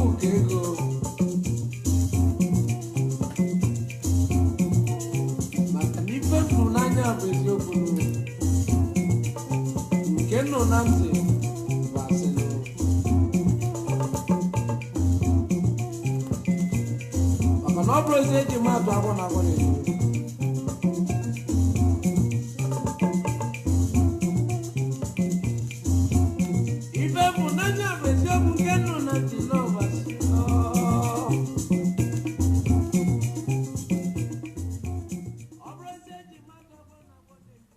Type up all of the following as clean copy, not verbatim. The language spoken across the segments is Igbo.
Eziokwu ka ego. Maka na ife m fụrụ n'anya bụ eziokwu, nke nụ na ntị bụ asịnụ. Maka na ọ bụrụ ezi eji mmadụ agwọ na agwọ na-ewu. Ife bụ n'anya bụ eziokwu, nke nụ na ntị na ọ bụ asị. Ọ bụrụ ezi eji mmadụ agwọ na agwọ na-ewu.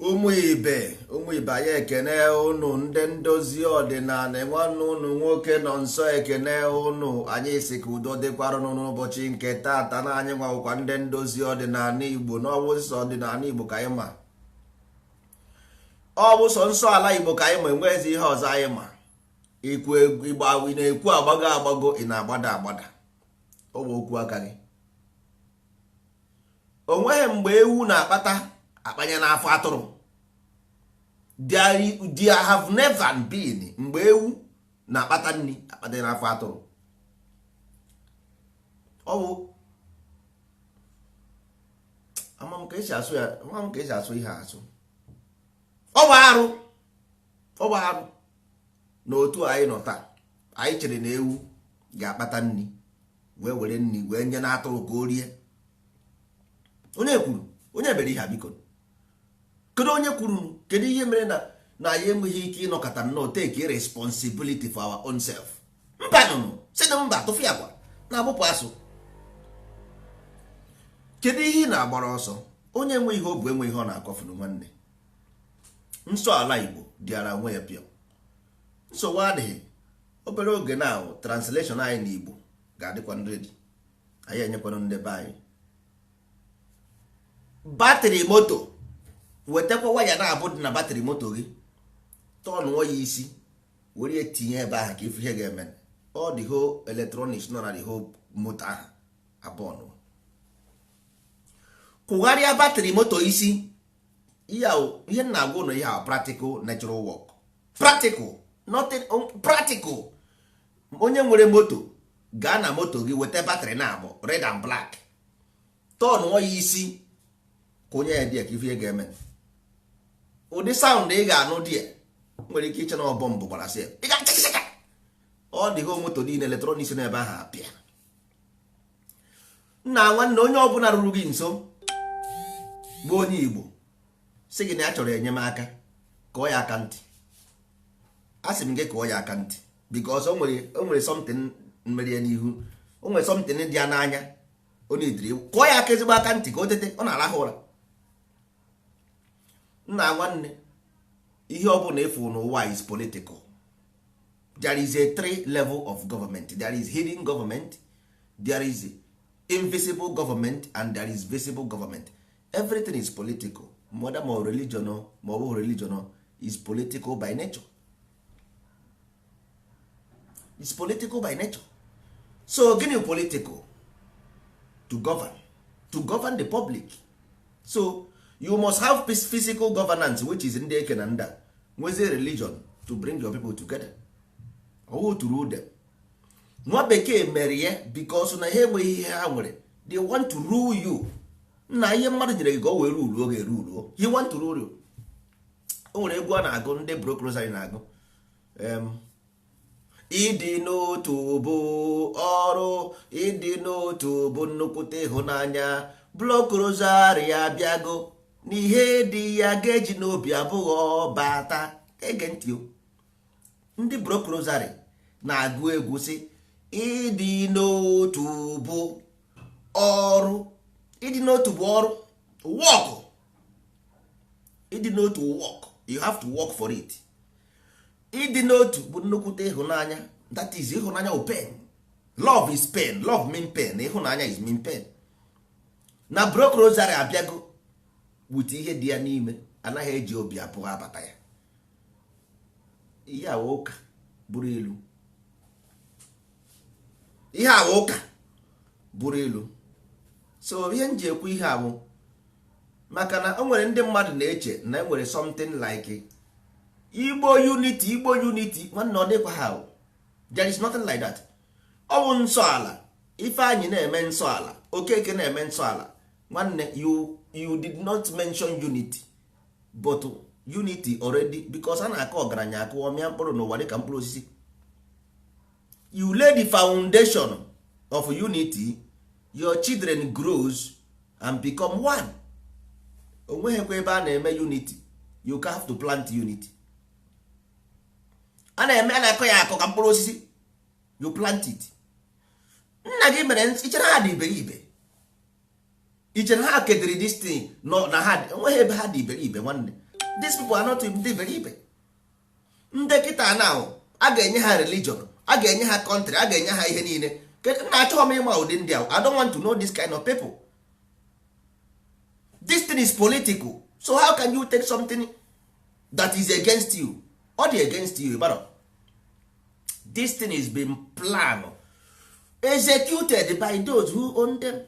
Ụmụ ibe, ụmụ ibe anyị, ekene ụnụ. Ndị ndozi ọdịnala, nwanne ụnụ nwoke nọ nso, ekene ụnụ. Anyị si ka udo dịkwara ụnụ n'ụbọchị nke taata. Na anyị nwawụkwa ndị ndozi ọdịnala Igbo, na ọ bụ sọ ọdịnala Igbo ka anyị ma, ọ bụ sọ nsọ ala Igbo ka anyị ma. Enweghịzi ihe ọzọ anyị ma. Ikwu igba ị na-ekwu agbago agbago, ị na-agbada agbada, ọ bụ okwu aka gị. O nweghị mgbe ewu na-akpata akpanye n'afọ atụrụ. There have never been mgbe ewu na-akpata nri akpata n'afọ atụrụ. Ọ bụ ama m ka esi asụ ya, ama m ka esi asụ ihe asụ. Ọ bụ arụ, ọ bụ arụ. Na otu anyị nọ taa, anyị chere na ewu ga-akpata nri wee were nri wee nye n'atụrụ ka o rie. Onye kwuru? Onye mere ihe a? Biko, kedu onye kwuru? Kedu ihe mere na anyị enweghị ike ịnọkọta nnọọ take responsibility for our own self? Mba, nụnụ si na mba tụfụ ya kwa na-agbụpụ asụ. Kedu ihe ị na-agbara ọsọ? Onye enwe ihe o bụ, enwe ihe ọ na-akọfuru. Nwanne, nsọ ala Igbo dịara onwe ya pịọ. Nsogbu adịghị. Obere oge na translation anyị n'Igbo ga-adịkwa ready. Anyị enyekwanụ ndị be anyị battery moto. Wetakwa waya na-abụ dị na battery moto gị, tọnụọ ya isi, were ya tinye ebe ahụ ka ife ihe ga-eme. All the whole electronics nọ na the whole moto ahụ abụọ. Kwụgharịa battery moto isi. Ihe ihe m na-agwa ụnụ, ihe a practical natural work, practical, nothing practical. Onye nwere moto, gaa na moto gị, weta battery na abụ red and black, tọnụọ ya isi ka onye ya dị ya ka ife ihe ga-eme. Ụdị sound ị ga-anụ dị ya nwere ike iche na ọ bọmbụ gbara sị ị ga chịkịchịka. Ọ dị ho moto niile, electronics n'ebe ahụ apịa. Nna nwanne, onye ọbụla ruru gị nso bụ onye Igbo sị gị na ya chọrọ enyemaka, kụọ ya aka ntị. A sị m gị kụọ ya aka ntị, because o nwere something mere ya n'ihu, o nwere something dị ya n'anya. Onye idiri, kụọ ya aka, ezigbo aka ntị, ka o tete. Ọ na-arahụ ụra. Nna nwanne, ihe ọ bụla ịfụ n'ụwa is political. There is a three level of government. There is hidden government, there is invisible government and there is visible government. Everything is political. Whether ma religion ma ọ bụghị religion, is political by nature, is political by nature. So gịnị political? To govern, to govern the public. So you must have physical governance, which is ndị eke na nda nwezie religion to bring your people together. Ọwụ to rule them. Nwa bekee mere ya because na ha enweghị ihe ha nwere. They want to rule you. Nna, ihe mmadụ nyere gị ka o wee ruluo ga eruruo. He want to rule you. O nwere egwu a na-agụ, ndị Block Rosary na-agụ, ịdị n'otu bụ ọrụ, ịdị n'otu bụ nnukwute ịhụnanya. Block Rosary abịago n'ihe dị ya ga-eji n'obi abụghọ bata. Ege ntị o. Ndị Block Rosary na-agụ egwu sị ịdị n'otu bụ ọrụ, ịdị n'otu bụ ọrụ, work. Ịdị n'otu, work. You have to work for it. Ịdị n'otu bụ nnukwute ịhụnanya. That is ịhụnanya bụ pain. Love is pain. Love mean pain. Ịhụnanya is mean pain. Na Block Rosary abịago with ihe dị ya n'ime, anaghị eji obi abụọ abata ya. Ihe awa ụka bụrụ ilu, ihe awa ụka bụrụ ilu. So ihe m ji ekwu ihe a bụ maka na o nwere ndị mmadụ na-eche na e nwere something like Igbo unity, Igbo unity, nwanne, ọ dịkwa ha. There is nothing like that. Ọ bụ nsọ ala. Ifeanyị na-eme nsọ ala, Okeke na-eme nsọ ala. Nwanne, you did not mention unity, but unity already, because a na-akọ ọgaranya akụ ọmịa mkpụrụ n'ụwa dịka mkpụrụ osisi. You lay the foundation of unity, your children grows and become one. Onweghịkwa ebe a na-eme unity. You have to plant unity. A na-eme, a na-akọ ya akọ ka mkpụrụ osisi. You plant it. Nna gị mere, ichere ha dị iberibe, ichere ha kedere this thing nọ na ha, enweghị ebe ha dị iberibe. Nwanne, these people are not ndị iberibe. Ndị kịta na a ga-enye ha religion, a ga-enye ha country, a ga-enye ha ihe niile. Na achọghị m ịma ụdị ndị ahụ. I don't want to know this kind of people. This thing is political, so how can you take something that is against you? Ọ dị against you bara. This thing is being planned, executed by those who own them.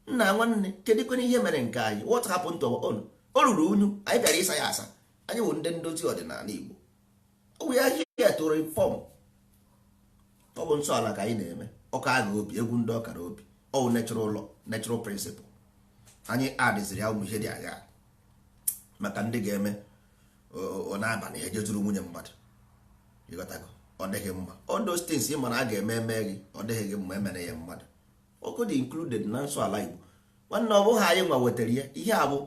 Nna, nwanne, kedu kwene ihe mere nke anyị? What happened to our own? O ruru unyu. Anyị bịara ịsa ya asa. Anyị bụ ndị ndozi ọdịnala Igbo. We are here to reform. Ọ bụ nsọ ala ka anyị na-eme. Ọka agha obi egwu ndị ọkara obi. Ọ bụ natural law, natural principle. Anyị adịziri ya ụmụ ihe dị agha maka ndị ga-eme ọ n'abalị ha ejezuru nwunye mmadụ. Ịghọtago? Ọ dịghị mma. All those things ị mara a ga-eme eme gị, ọ dịghị gị mma, emere ya mmadụ. Ọkụ dị included na nsọ ala Igbo. Nwanne, ọ bụghị anyị nwa wetara ya. Ihe a bụ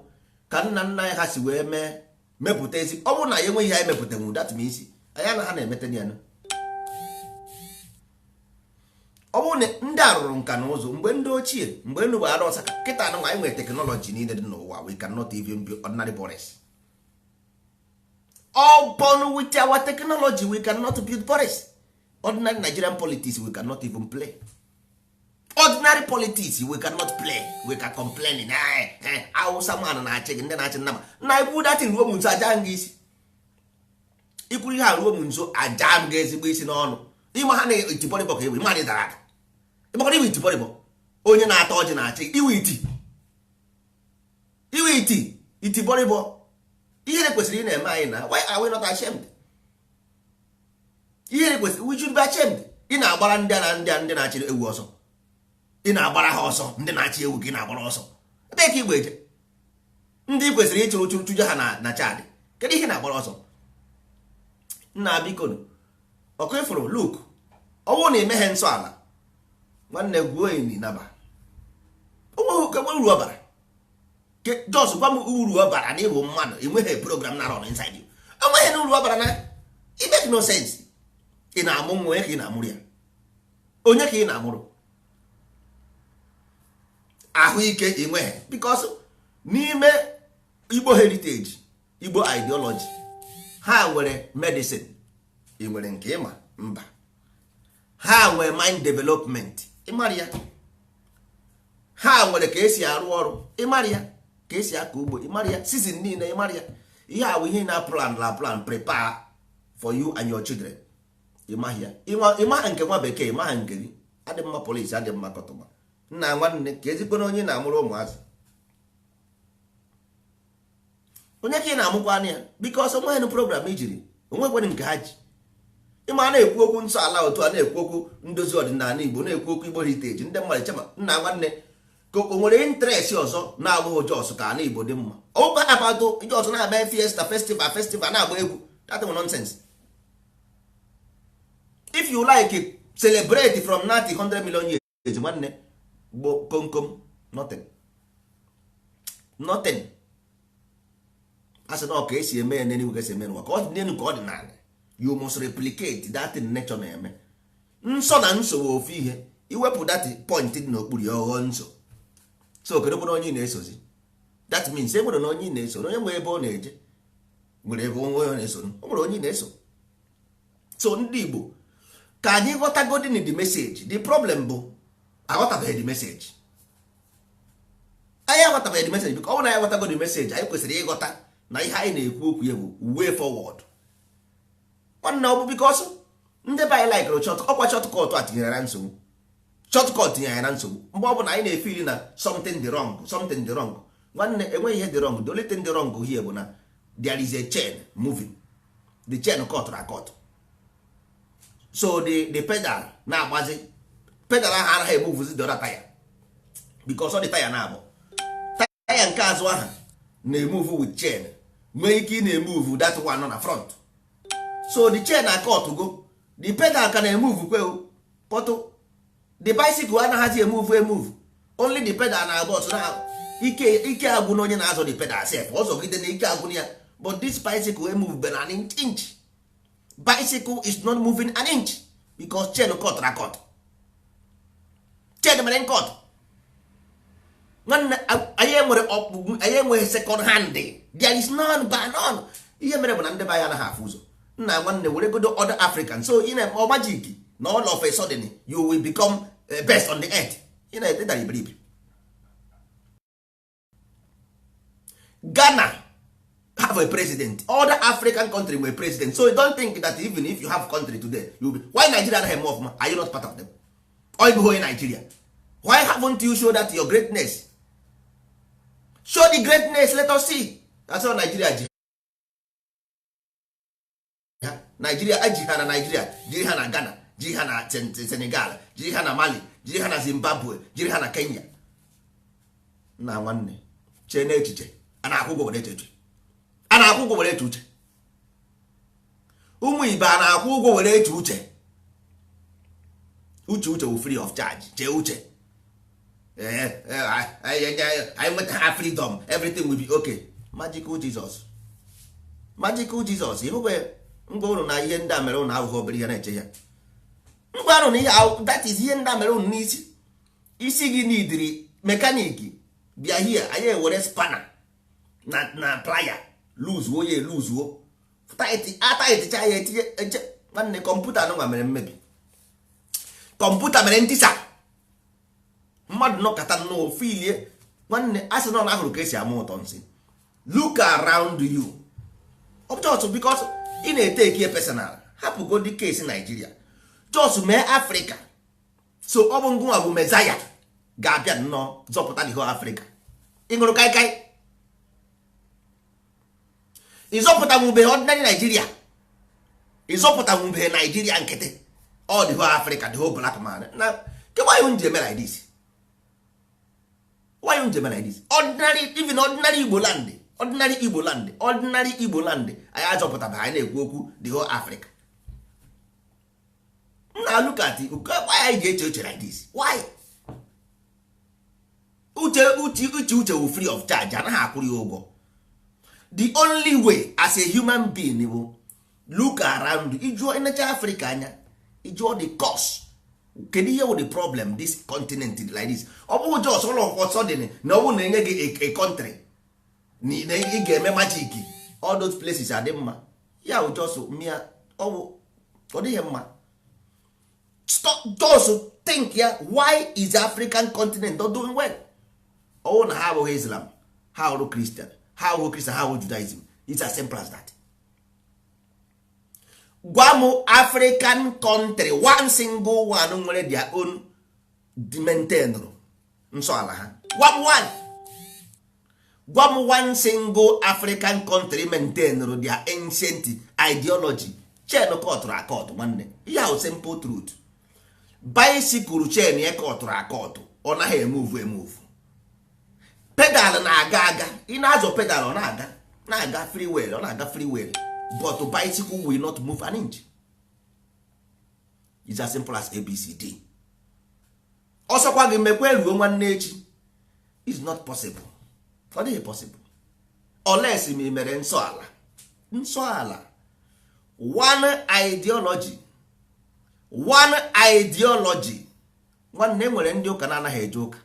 ka nna nna anyị ha si wee mee mepụta ezi. Ọ bụrụ na anyị enweghị ihe anyị mepụtanwu, that means anyị anaghị na-emete ya. Ọ bụrụ na ndị a rụrụ nka na ụzụ mgbe ndị ochie, mgbe enu gbara ọsa kịta anụ, anyị nwere technology niile dị n'ụwa, we cannot even be ordinary boys. Upon with our technology, we cannot build boys. Ordinary Nigerian politics, we cannot even play ordinary politics. We cannot play. We can complain. Hausa man na-achị gị, ndị na-achị nnama na ikwu datin ruo m nso, aja m gị isi. Ikwuru ihe a ruo m nso, aja m gị ezigbo isi n'ọnụ. Ịma ha na itibọrịbọ ka ewe ịma dị dara ada. Ịmakọrọ iwe itibọrịbọ, onye na-ata ọjị na-achị iwe iti, iwe iti, itibọrịbọ. Ihere kwesịrị ị na-eme anyị na why are we not ashamed? Ihere kwesịrị, we should be ashamed. Ị na-agbara ndị a na ndị a, ndị na-achị ewu ọsọ. Ị na-agbara ha ọsọ. Ndị na-achị ewu ka ị na-agbara ọsọ. Ebe ka igbo eje, ndị kwesịrị ịchụrụ chụrụ chụje ha na Chad, kedu ihe na-agbara ọsọ? Nna, biko, ọkụ ifuru luk, ọ bụrụ na imeghe nsọ ala, nwanne, gwuo ini naba. Onweghị uru ọ bara. Just gwa m uru ọ bara na ịbụ mmadụ enweghị program na run inside you. Onweghị na uru ọ bara na it make no sense. Ị na-amụ nwa, onye ka ị na-amụrụ ya? Onye ka ị na-amụrụ? Ahụike enweghị, because n'ime Igbo heritage, Igbo ideology, ha nwere medicine. Ị nwere nke ịma mba. Ha nwere mind development, ịmara ya. Ha nwere ka esi arụ ọrụ, ịmara ya, ka esi akọ ugbo, ịmara ya, season niile, ịmara ya. Ihe a bụ ihe na plan la plan prepare for you and your children. Ịmaghị ya. Ịmaha nke nwa bekee, ịmaha nke gị. Adị mma polisi, adị mma kọtụma. Nna, nwanne, ka ezigbo onye na-amụrụ ụmụazị, onye ka ị na-amụkwa anya ya? Because onweghị program ijiri, onwekwenị nke ha ji. Ịma a na-ekwu okwu nsọ ala otu a, na-ekwu okwu ndozi ọdịnala Igbo, na-ekwu okwu Igbo heritage, ndị mmadụ chema. Nna, nwanne, ka o nwere interest ọzọ na-abụghị just ka ala Igbo dị mma? Ọbụkwa abatụ just na-eme fiesta, festival, festival, na-agba egwu, that one nonsense. If you like, celebrate from 90 100 million years. Nwanne, gbo komkom, nothing, nothing. A sị na ọ ka esi eme ya n'eluigwe, ka esi eme n'ụwa, ka ọ dị n'elu, ka ọ dị n'ala. You must replicate that thing nature na-eme. Nsọ na nsogbu ofu ihe. Iwepụ that point dị n'okpuru ya, ọghọ nso. So kedu kwere onye ị na-esozi? That means e nwere na onye ị na-eso, onye nwere ebe ọ na-eje, nwere ebe onwe ọ na-eso, o nwere onye ị na-eso. So ndị Igbo, ka anyị ghọtagodin the message. The problem bụ aghọtabeghị the message. Anyị aghọtabeghị the message, because ọ bụrụ na anyị aghọtago the message, anyị kwesịrị ịghọta na ihe anyị na-ekwu okwu ya bụ way forward. Nwanne, ọ bụ because ndị be anyị likere short, ọkwa shortcut a tinyere na nsogbu. Shortcut tinyere ya na nsogbu. Mgbe ọ bụla anyị na-efili na something dị wrong, something dị wrong. Nwanne, enweghị ihe dị wrong. The only thing dị wrong here bụ na there is a chain moving. The chain cut na cut, so the pedal na-agbazi, pedal ahụ anaghị emuvuzi the other tire because ọ dị taya na-abụ taya nke azụ ahụ na-emove with chain, nwee ike ị na-emove that one nọ na front. So the chain na cut go, the pedal ka na-emove kwe, but the bicycle anaghịzi emove emove, only the pedal na-agba ọsọ. Na ike ike agwụ na onye na-azọ the pedal sef, ọzọgide na ike agwụ ya. But this bicycle emove be an inch. Bicycle is not moving an inch because chain cut na cut, chain mere cut. Nwanne, anyị enwere ọkpụ, anyị enweghị second hand. There is none by none. Ihe mere bụ na ndị be anyị anaghị afụ ụzọ. Nna, nwanne, were godo other African. So ị na magic na all of a sudden you will become best on the earth. Ị na-ededara iberibe. Ghana have a president, other African country nwere president. So you don't think that even if you have country today you will be. Why Nigeria anaghị eme ọfụma? Are you not part of them? Ọ bụ onye Nigeria, why haven't you show that your greatness? Show the greatness, let us see. That's how Nigeria ji ha. Nigeria eji ha na Nigeria, jiri ha na Ghana, jiri ha na Senegal, jiri ha na Mali, jiri ha na Zimbabwe, jiri ha na Kenya. Nna, nwanne, chee n'echiche. A na-akwụ ụgwọ were eche uche, a na-akwụ ụgwọ were eche uche. Ụmụ ibe, a na-akwụ ụgwọ were eche uche. Uche, uche wụ free of charge. Chee uche. Anyị nweta ha freedom, everything will be okay. Magical Jesus, magical Jesus. Ịhụkwe ngwa ụnụ na ihe ndị a mere ụnụ ahụhụ obere ihe na-eche ya. Ngwa ụnụ na ihe that is ihe ndị a mere ụnụ n'isi isi gị n'idiri mechanic bịa hie. Anyị ewere spanner na plier luzuo ya, eluzuo ataiticha ya, etinye eche. Nwanne, kọmputa anụnwa mere mmebi, kọmputa mere ntisa. Mmadụ nọkọta nnọọ filie. Nwanne, a sị na ọ na-ahụrụ ka esi ama ụtọ nsị. Look around you just because ị na-eteki personal. Hapụgodi case Nigeria, just mee Africa. So ọ bụ ngụnwa bụ mezaya ga-abịa nnọọ zọpụta the whole Africa? Ị ṅụrụ kaikai, ịzọpụtanwube ordinary Nigeria, ịzọpụtanwube Nigeria nkịtị, all the whole Africa, the whole black man na ke. Why you ji eme like this? Why you ji eme like this? Ordinary, even ordinary Igbo land, ordinary Igbo land, ordinary Igbo land anyị azọpụtaba, anyị na-ekwu okwu the whole Africa. Na look at it. Why anyị ji eche uche like this? Why? Uche, uche, uche, uche wụ free of charge, anaghị akwụrụ ya ụgwọ. The only way as a human being bụ look around. Ịjụọ, enecha Africa anya, ịjụọ the cause, kedu ihe wụ the problem this continent dị like this? Ọ bụghị just all of a sudden na ọ bụrụ na enye gị a country na ị ga-eme magic, all those places adị mma. Ya wụ just mia, ọ bụ ọ dịghị mma. Stop, just think ya. Why is African continent not doing well? Ọwụ na ha abụghị Islam, ha hụrụ Christian, ha hụrụ Christian, ha hụrụ Judaism. It's as simple as that. Gwa m African country, one single one nwere their own maintain nsọ ala ha. Gwa m one, gwa m one single African country maintain their ancient ideology. Chain kọtụrụ akọtụ. Nwanne, ihe ahụ simple truth. Bicycle chain ya kọtụrụ akọtụ, ọ naghị emove emove. Pedal na-aga aga, ị na-azọ pedal, ọ na-aga, na-aga free will, ọ na-aga free will, but bicycle will not move an inch. It's as simple as ABCD. Ọsọkwa gị mekwa ruo nwanne echi, is not possible. Ọ dịghị possible unless ma ị mere nsọ ala, nsọ ala, one ideology, one ideology. Nwanne, enwere ndị ụka na-anaghị eje ụka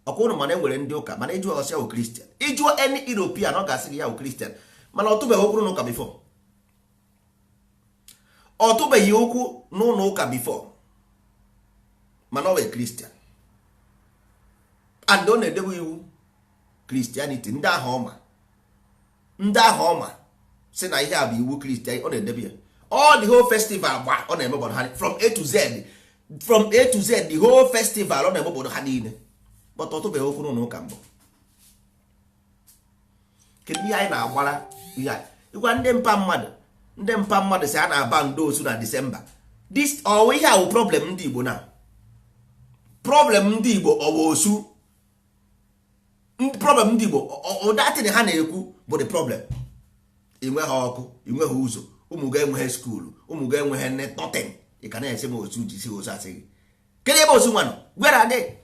ọkwa ụnụ, mana enwere ndị ụka, mana ịjụọ, ọsị ya wụ Christian. Ịjụọ any European, ọ ga-asị gị ya wụ Christian, mana ọ tụbeghị ụkwụ n'ụka before, ọ tụbeghị ụkwụ n'ụlọ ụka before, mana ọ wee Christian and ọ na-edebe iwu Christianity. Ndị ahụ ọma, ndị ahụ ọma si na ihe a bụ iwu Christian, ọ na-edebe ya. All the whole festival gba ọ na-eme obodo ha, from A to Z, from A to Z, the whole festival ọ na-eme obodo ha niile, but ọ tụbeghị okwu n'ụlọ ụka mbụ. Kedu ihe anyị na-agbara ihe a? Ịgwa ndị mpa mmadụ Ndị mpa mmadụ si a na-aba ndo osu na December. This ọwụ ihe awụ problem ndị Igbo na problem ndị Igbo ọwụ osu. Problem ndị Igbo ụdatịrị ha na-ekwu bụ the problem. Inweghị ọkụ, inweghị ụzọ, ụmụ gị enweghị school, ụmụ gị enweghị nothing. Ị ka na-ese m osu ji si osu asị gị kedu ebe osu nwa nọ? Where are they?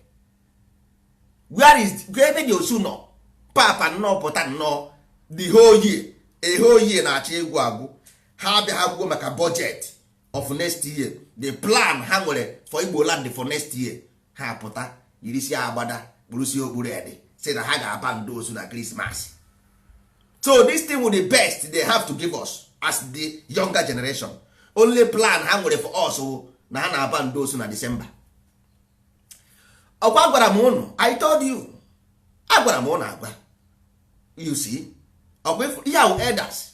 Where is ebe dị osu nọ? Papa nnọọ pụta nnọọ the whole year, a whole year na-achọ egwu agwụ. Ha abịa ha kwuo maka budget of next year, the plan ha nwere for Igbo land for next year. Ha pụta yirisi agbada kpụrụsi okpuru ede si na ha ga-aba ndo osu na Christmas. So this thing will the best they have to give us as the younger generation. Only plan ha nwere for us wụ na ha na-aba ndo osu na December. Ọkwa gwara m ụnụ, I told you, agwara m ụnụ agwa. You see, ọkwa ihe ahụ elders,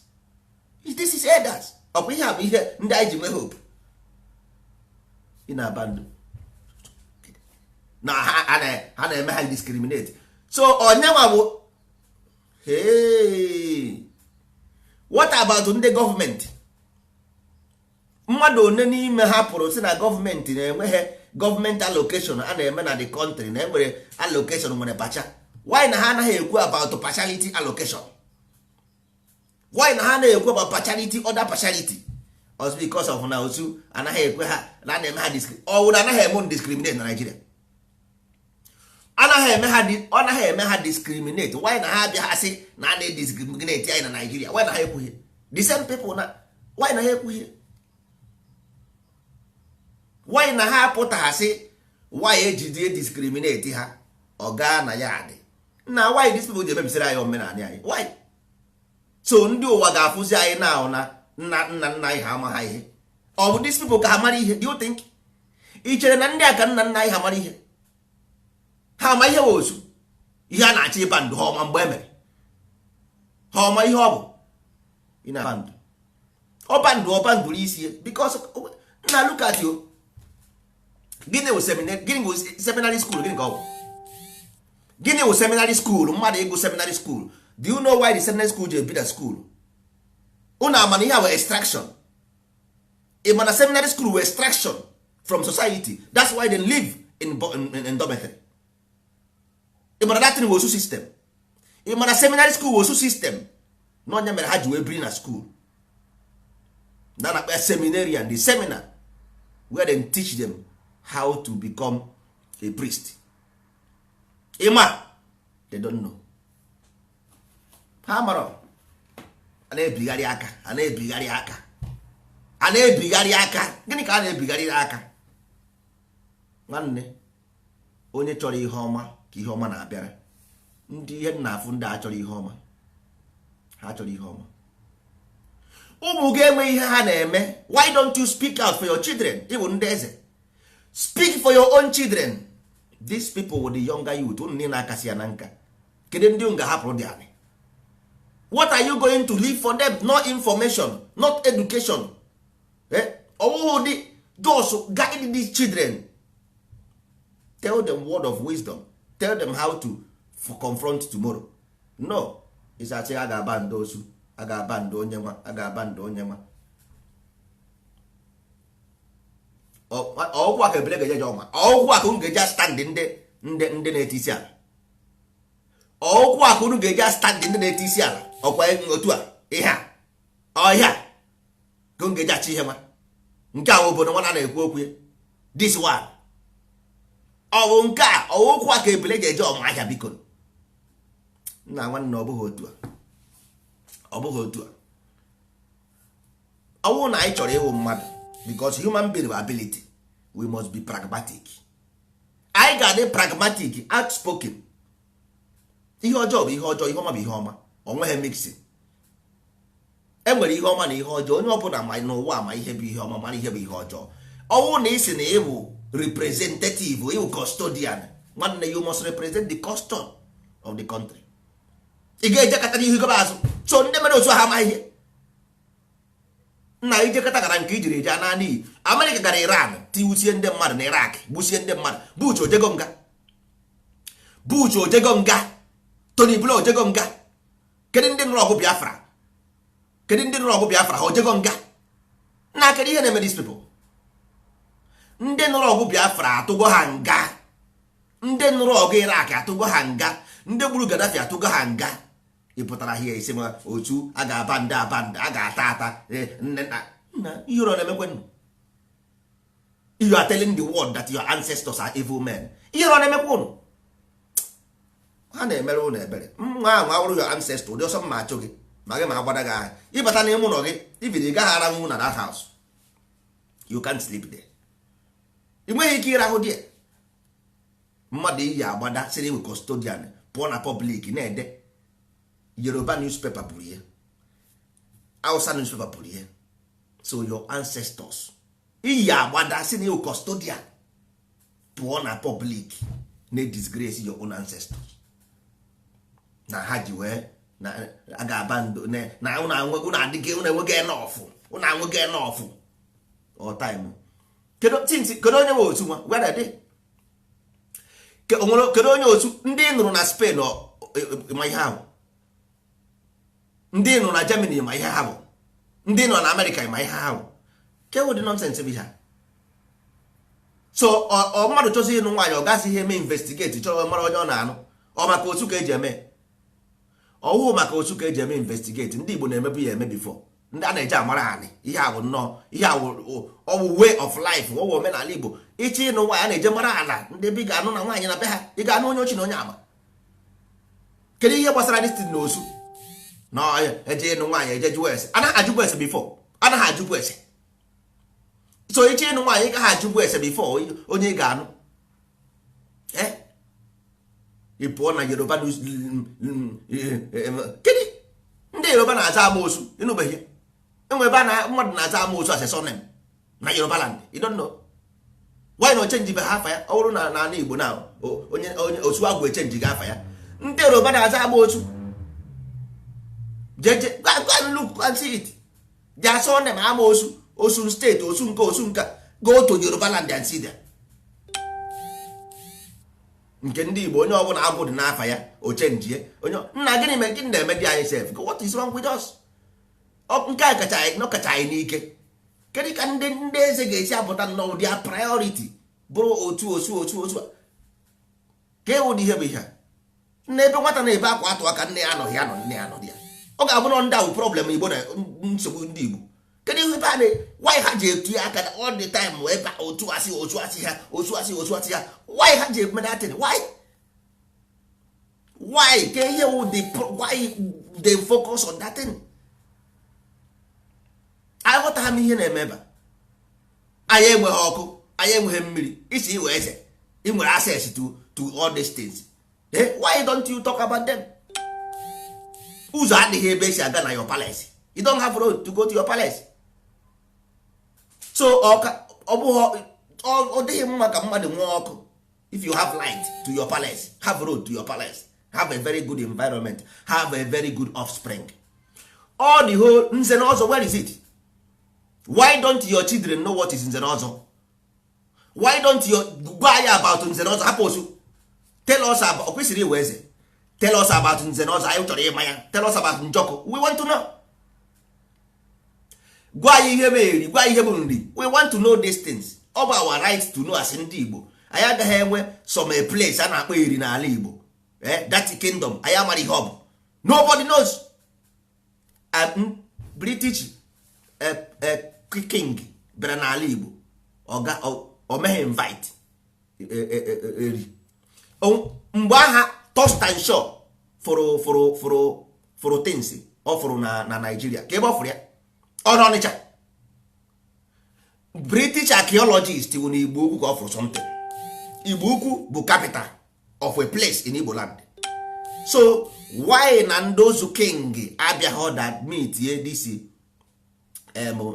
this is elders. Ọkwa ihe a bụ ihe ndị anyị ji nwee hope. Ị na-aba ndụ na ha na-eme ha discriminate. So onyenwa bụ hey, what about ndị gọọmenti? Mmadụ one n'ime ha pụrụ si na gọọmenti na-enweghị gọọmenti allocation a na-eme na the country, na enwere allocation nwere pacha. Why na ha anaghị ekwu about partiality allocation? Why na ha na-ekwu about partiality, other partiality? Os because of na otu anaghị ekwe ha na na-eme ha ọwụ na anaghị eme discriminate na Nigeria. Anaghị eme ha ọ naghị eme ha discriminate. Why na ha abịa ha sị na a na-ediscriminate anyị na Nigeria? Why na ha ekwughị? The same people na why na ha ekwughị? Why na ha apụtaghasị why ejide discriminate ha? Ọ gaa na ya dị na why these people ji emebisiri anyị omenala anyị? Why? So ndị ụwa ga-afụzi anyị na na nna nna nna anyị ha amaghị ihe. Ọ bụ these people ka ha mara ihe? Do you think, ị chere na ndị a ka nna nna anyị ha mara ihe? Ha ama ihe wụ osu ihe a na-achọ ịba ndụ ha ọma mgbe e mere ha ọma ihe ọ bụ ị na-aba ndụ ọba ndụ ọba ndụ isi ya. Because nna, look at you. Gịnị wụ seminary? Gịnị wụ seminary school? Gịnị ka ọ bụ? Gịnị wụ seminary school? Mmadụ ịgụ seminary school, do you know why the seminary school ji ebi na school? Unu ama na ihe a wụ extraction? Ị ma na seminary school wụ extraction from society? That's why they live in dormitory. Ị ma na that thing wụ osu system? Ị ma na seminary school wụ osu system? Na onye mere ha ji wee biri na school na na-akpa seminarian, the seminar where they teach them how to become a priest. Ịma they don't know. Ha mara a na-ebigharị aka, a na-ebigharị aka, a na-ebigharị aka. Gịnị ka a na-ebigharị aka? Nwanne, onye chọrọ ihe ọma ka ihe ọma na-abịara. Ndị ihe nna afụ, ndị a chọrọ ihe ọma, ha chọrọ ihe ọma. Ụmụ gị enwe ihe ha na-eme. Why don't you speak out for your children? Ịbụ ndị eze, speak for your own children. These people with the younger youth, unu niile akasị ya na nka. Kedu ndị unu ga-ahapụrụ dị anị? What are you going to leave for them? No information, not education, eh? Ọwụhụ dị, just guide these children, tell them word of wisdom, tell them how to confront tomorrow. No ịsasị a ga-aba ndị osu, a ga-aba ndị onye nwa, a ga-aba ndị onye nwa. Ọgwụ aka ebele ga-eje ọma, ọgwụ aka unu ga-eji stand ndị na-eti isi ala, ọgwụ aka unu ga-eji stand ndị na-eti isi ala. Ọkwa otu a ihe a ọhịa ka unu ga-eji achị ihe nwa nke a obodo nwa na-ekwu okwu ya. This one, ọ bụ nke a ọwụkwụ aka ebele ga-eje ọma ahịa. Biko nna nwanne, ọ bụghị otu a, ọ bụghị otu a. Ọ bụrụ na anyị chọrọ ịwụ mmadụ, because human being with ability, we must be pragmatic. Anyị ga-adị pragmatic, outspoken. Ihe ọjọọ bụ ihe ọjọọ, ihe ọma bụ ihe ọma. O nweghị mixing. E nwere ihe ọma na ihe ọjọọ. Onye ọbụla ma n'ụwa ma ihe bụ ihe ọma, mara ihe bụ ihe ọjọọ. Ọwụ na isi na ịbụ representative, ịbụ custodian, nwanne, you must represent the custom of the country. Ị ga-ejekọta n'ihu gọba azụ. So ndị mere otu ha amaghị ihe nna ijekọta gara nke ijiri eje ana n'iyi. Amerịka gara Iran, tiwusie ndị mmadụ na Iraq, gbusie ndị mmadụ. Bush ojego nga, Bush ojego nga, Tony Blair ojego nga. Kedu ndị nụrụ ọgụ Biafra? Kedu ndị nụrụ ọgụ Biafra ha ojego nga? Na kedu ihe na-eme these people? Ndị nụrụ ọgụ Biafra atụgo ha nga, ndị nụrụ ọgụ Iraq atụgo ha nga, ndị gburu Gaddafi atụgo ha nga. Ị pụtara hie isi ma otu a ga-aba ndị aba ndị a ga-ata ata nne nna ihe ụrọ na-emekwe. You are telling the world that your ancestors are evil men. Ihe ụrọ na-emekwa ụnụ, ha na-emere ụnụ ebere. Nwa ahụ awụrụ your ancestor, ụdị ọsọ mma achụ gị ma gị ma agbada gị ahụ ịbata n'ime ụlọ gị, ibiri ị gaghị aranwu na that house. You can't sleep there. Ị nweghị ike ịrahụ there. Mmadụ iyi agbada sịrị iwe custodian pụọ na public na-ede. Yoruba newspaper buru ihe, Hausa newspaper buru ihe. So your ancestors iyi agbada si na iwe custodian pụọ na public na disgrace your own ancestors, na ha ji wee na a ga-aba ndo na ụnụ adịghị, ụnụ enweghị enough, ụnụ anweghị enough all time. Kedu kedu onye nwe otu nwa? Where are they? Kedu onye otu ndị nụrụ na Spain ma ihe ahụ? Ndị nụrụ na Germany ma ihe ha bụ? Ndị nọ na America ma ihe ha bụ? Ke ụdị nonsense bụ ihe a? So ọ mmadụ chọzi ịnụ nwaanyị, ọ gaghị ihe eme investigate chọrọ mara onye ọ na-anụ. Ọ maka otu ka eji eme ọwụhụ, maka otu ka eji eme investigate. Ndị Igbo na-emebu ya eme before. Ndị a na-eji amara anị ihe a bụ nnọọ ihe a bụ ọwụ way of life, ọwụ omenala Igbo. Ịchọ ịnụ nwaanyị, a na-eje mara ala ndị ebe ị ga-anụ na nwaanyị na be ha. Ị ga-anụ onye ochi na onye ama. Kedu ihe gbasara this na osu na eje ịnụ nwaanyị, eje jụọ ese? Anaghị ajụbụ ese before, anaghị ajụbụ ese. So ịchọ ịnụ nwaanyị, ị gaghị ajụbụ ese before onye ị ga-anụ. Ị pụọ na Yoruba, kedu ndị Yoruba na-aza amoosu? Ịnụbeghị enwe ebe a na mmadụ na-aza amoosu as a surname na Yoruba land? You don't know why na ochenji be ha afa ya. Ọ bụrụ na n'ala Igbo na onye onye osu agwụ echenji gị afa ya. Ndị Yoruba na-aza amoosu. Jeje go and look and see it, their surname amoosu, Osun State, osu nke osu nka. Go to Yoruba land and see them. Nke ndị Igbo, onye ọbụla agwụ dị n'afa ya, o chenjie onye nna. Gịnị mere? Gịnị na-eme dị anyị sef? What is wrong with us? Nke a kacha anyị nọ, kacha anyị n'ike. Kedu ka ndị eze ga-esi apụta nnọọ, their priority bụrụ otu otu otu otu a? Ka ewu dị ihe bụ ihe a n'ebe nwata na-ebe akwa atụ aka nne ya anọghị anọ, nne ya anọghị ya. Ọ ga-abụ na ndị ahụ problem Igbo na nsogbu ndị Igbo. Kedu ihe ebe a na why ha ji etinye aka all the time ebe otu asị, otu asị ha, otu asị, otu asị ha? Why ha ji eme that thing? Why ka ihe wụ the why they focus on that thing? Aghọtaghị m ihe na-eme ebe a. Anyị enweghị ọkụ, anyị enweghị mmiri. Isi iwe eze, ị nwere access to all these things, eh? Why don't you talk about them? Ụzọ adịghị ebe esi aga na your palace. You don't have road to go to your palace. So ọ bụghị ọ dịghị mma ka mmadụ nwee ọkụ. If you have light to your palace, have road to your palace, have a very good environment, have a very good offspring, all the whole nze na ọzọ, where is it? Why don't your children know what is nze na ọzọ? Why don't you gwa anyị about nze na ọzọ? Hapụ osu. Tell us about, o kwesịrị iwe eze, tell us about nze na ọzọ. Anyị chọrọ ịma ya. Tell us about njọkụ. We want to know. Gwa anyị ihe bụ eri, gwa anyị ihe bụ nri. We want to know these things. Ọ bụ our right to know as ndị Igbo. Anyị agaghị enwe some a place a na-akpọ eri n'ala Igbo, eh, that kingdom anyị amara ihe ọ bụ. Nobody knows. British king bịara n'ala Igbo, ọga o meghe invite eri. Mgbe agha Thurstan Shaw fụrụ fụrụ fụrụ fụrụ things ọ fụrụ na Nigeria, ka ebe ọ fụrụ ya, ọ n'Ọnịcha. British archaeologist wụ na Igbo Ukwu ka ọ fụrụ something. Igbo Ukwu bụ capital of a place in Igbo land. So why na ndozu king abịaghị that meet ye this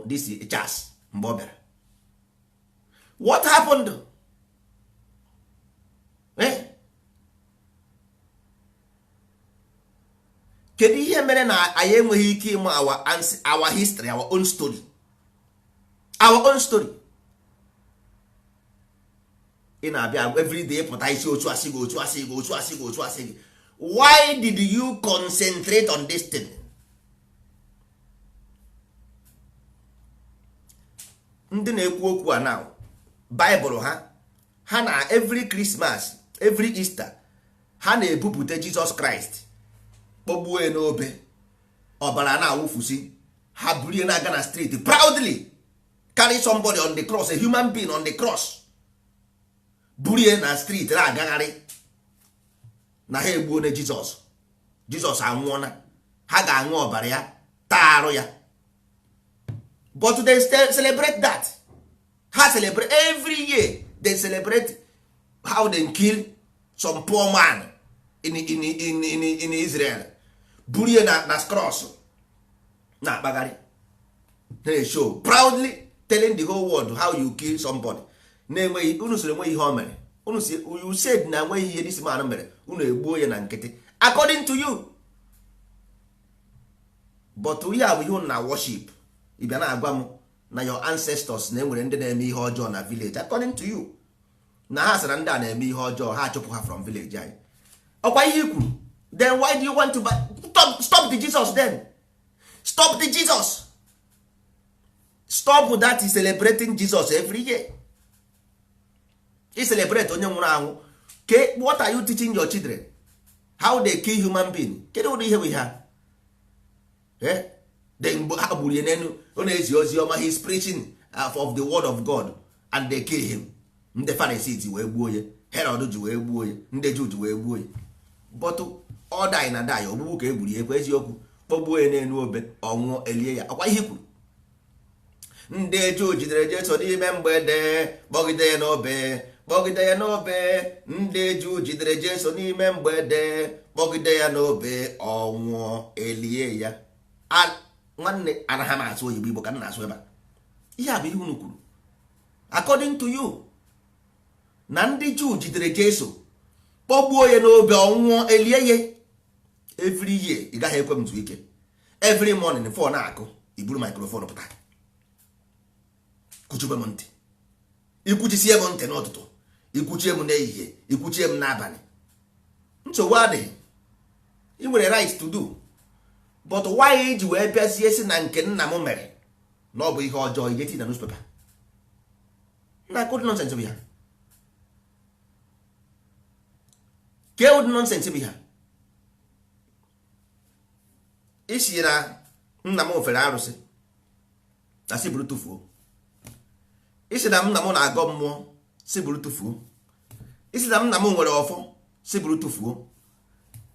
this Charles mgbe ọ bịara? What happened, eh? Kedu ihe mere na anyị enweghị ike ịma our history, our own story, our own story? Ị na-abịa everyday pụta isi otu asị gị, otu asị gị, otu asị gị, otu asị gị. Why did you concentrate on this thing? Ndị na-ekwu okwu a now, Bible ha, ha na every Christmas, every Easter, ha na-ebupụta Jizọs Kraịst, kpọgbuo ya n'obe, ọbara na-awụfusi, ha burie na-aga na street proudly, carry somebody on the cross, a human being on the cross, burie na street na-agagharị na ha egbuo na Jizọs. Jizọs anwụọna, ha ga-aṅụ ọbara ya, taa arụ ya, but they still celebrate that. Ha celebrate every year, they celebrate how they kill some poor man in Israel, burie na cross na-akpagharị, na-show proudly, telling the whole world how you kill somebody na-enweghị unu soro enweghị ihe o mere. Unu si, you said na enweghị ihe this man mere, unu egbuo ya na nkịtị, according to you. But ihe a bụ ihe unu na worship. Ị bịa na-agwa m na your ancestors na enwere ndị na-eme ihe ọjọọ na village, according to you, na ha sị na ndị a na-eme ihe ọjọọ, ha achụpụ ha from village anyị. Ọkwa ihe i kwuru? Then why do you want to buy? Stop the Jesus then. Stop the Jesus. Stop that is celebrating Jesus every year. I celebrate onye nwụrụ anwụ. Ke what are you teaching your children? How they kill human being? Kedu ụdị ihe bụ ihe a? Eh? Then mgbe ha gburu ya n'elu, ọ na-ezi ozi ọma, he is preaching of the word of God and they kill him. Ndị Pharisees wee gbuo ya, Herod ji wee gbuo ya, ndị Juu ji wee gbuo ya. But ọ die na die, ogbugbu ka e gburu ya, ekwe eziokwu, kpọgbuo ya n'elu obe, ọnwụọ, elie ya. Ọkwa ihe kwuru? Ndị Juu jidere Jesu n'ime mgbede, kpọgide ya n'obe, kpọgide ya n'obe. Ndị Juu jidere Jesu n'ime mgbede, kpọgide ya n'obe, ọnwụọ, elie ya. Nwanne, anaghị m asụ oyibo, Igbo ka m na-asụ ebe a. Ihe a bụ ihe unu kwuru, according to you, na ndị Juu jidere Jesu, kpọgbuo ya n'obe, ọnwụọ, elie ya. Every year, ị gaghị ekwe m zuo ike. Every morning, phone na-akụ, iburu microphone pụta, kwuchube m ntị. Ikwuchisie m ntị n'ụtụtụ, ikwuchie m n'ehihie, ikwuchie m n'abalị, nsogbu adịghị. Ị nwere right to do, but why iji wee bịazie si na nke nna m mere na ọ bụ ihe ọjọọ, ije tinye na newspaper na good nonsense bụ ya? Ke ụdị nonsense bụ ya? Isi na nna m fere arụsị na si buru tụfuo. Isi na nna m na-agọ mmụọ, si buru tụfuo. Isi na nna m nwere ọfọ, si buru tụfuo.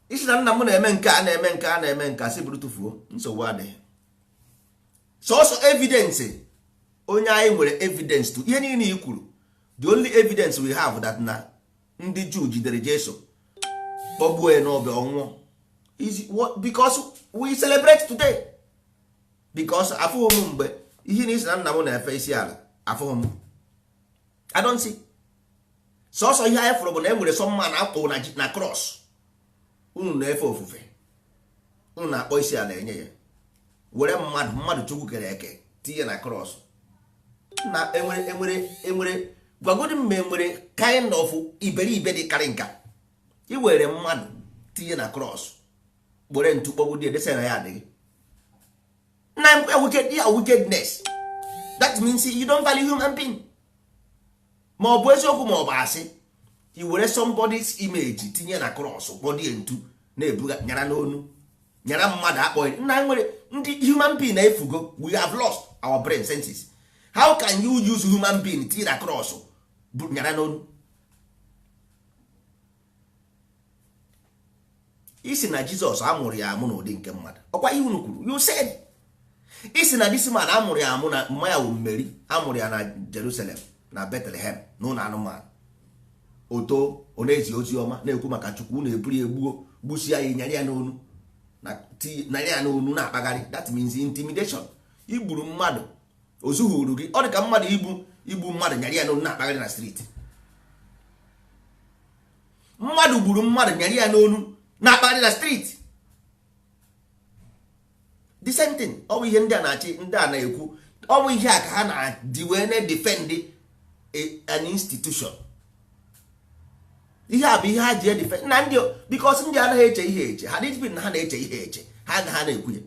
Isi na nna m na-eme nke a, na-eme nke a, na-eme nke a, si buru tụfuo. Nsogbu adịghị. Sọsọ evidence onye anyị nwere evidence to ihe niile i kwuru, the only evidence we have that na ndị Juu jidere Jesu, kpọgbuo ya n'obe, ọnwụọ, is because we celebrate today, because afụghị m mgbe ihe na isi na nna m na-efe isi ala, afụghị m. I don't see. Sọsọ ihe anyị fụrụ bụ na e nwere some man akpụ na cross, unu na-efe ofufe, unu na-akpọ isi ala enye ya, were mmadụ Chukwu kere eke tinye na cross. Na enwere gwagodi m ma enwere kind of iberibe dị karị nka i were mmadụ tinye na cross, were ntu kpọgbu edesa na ya adịghị na wicked ya, wickedness. That means you don't value human being. Ma ọ bụ eziokwu ma ọ bụ asị, i were somebody's image tinye na cross, kpọdie ntu na-ebuga nyara n'onu, nyara mmadụ akpọghị nna. Nwere ndị human being na-efugo. We have lost our brain senses. How can you use human being tinye na cross, nyara n'onu? Isi na Jizọs amụrụ ya amụ n'ụdị nke mmadụ. Ọkwa ihe unu kwuru? You said, isi na this man amụrụ ya amụ na mma ya wụ Mmeri, amụrụ ya na Jerusalem, na Bethlehem, na ụlọ anụmanụ. Oto ọ na-ezi ozi ọma, na-ekwu maka Chukwu, na-eburu ya egbuo, gbusia ya, nyara ya n'onu, nara ya n'onu na-akpagharị. That means intimidation. Igburu mmadụ ozughuru gị, ọ dị ka mmadụ igbu mmadụ, nyara ya n'onu na-akpagharị na street. Mmadụ gburu mmadụ, nyara ya n'onu na-akpagharị na street, the same thing. Ọ bụ ihe ndị a na-achị, ndị a na-ekwu, ọ bụ ihe a ka ha na-adị wee na-defend an institution. Ihe a bụ ihe ha ji edefend na ndị, because ndị anaghị eche ihe eche. Ha dịzbi na ha na-eche ihe eche, ha agaghị na-ekwu ya.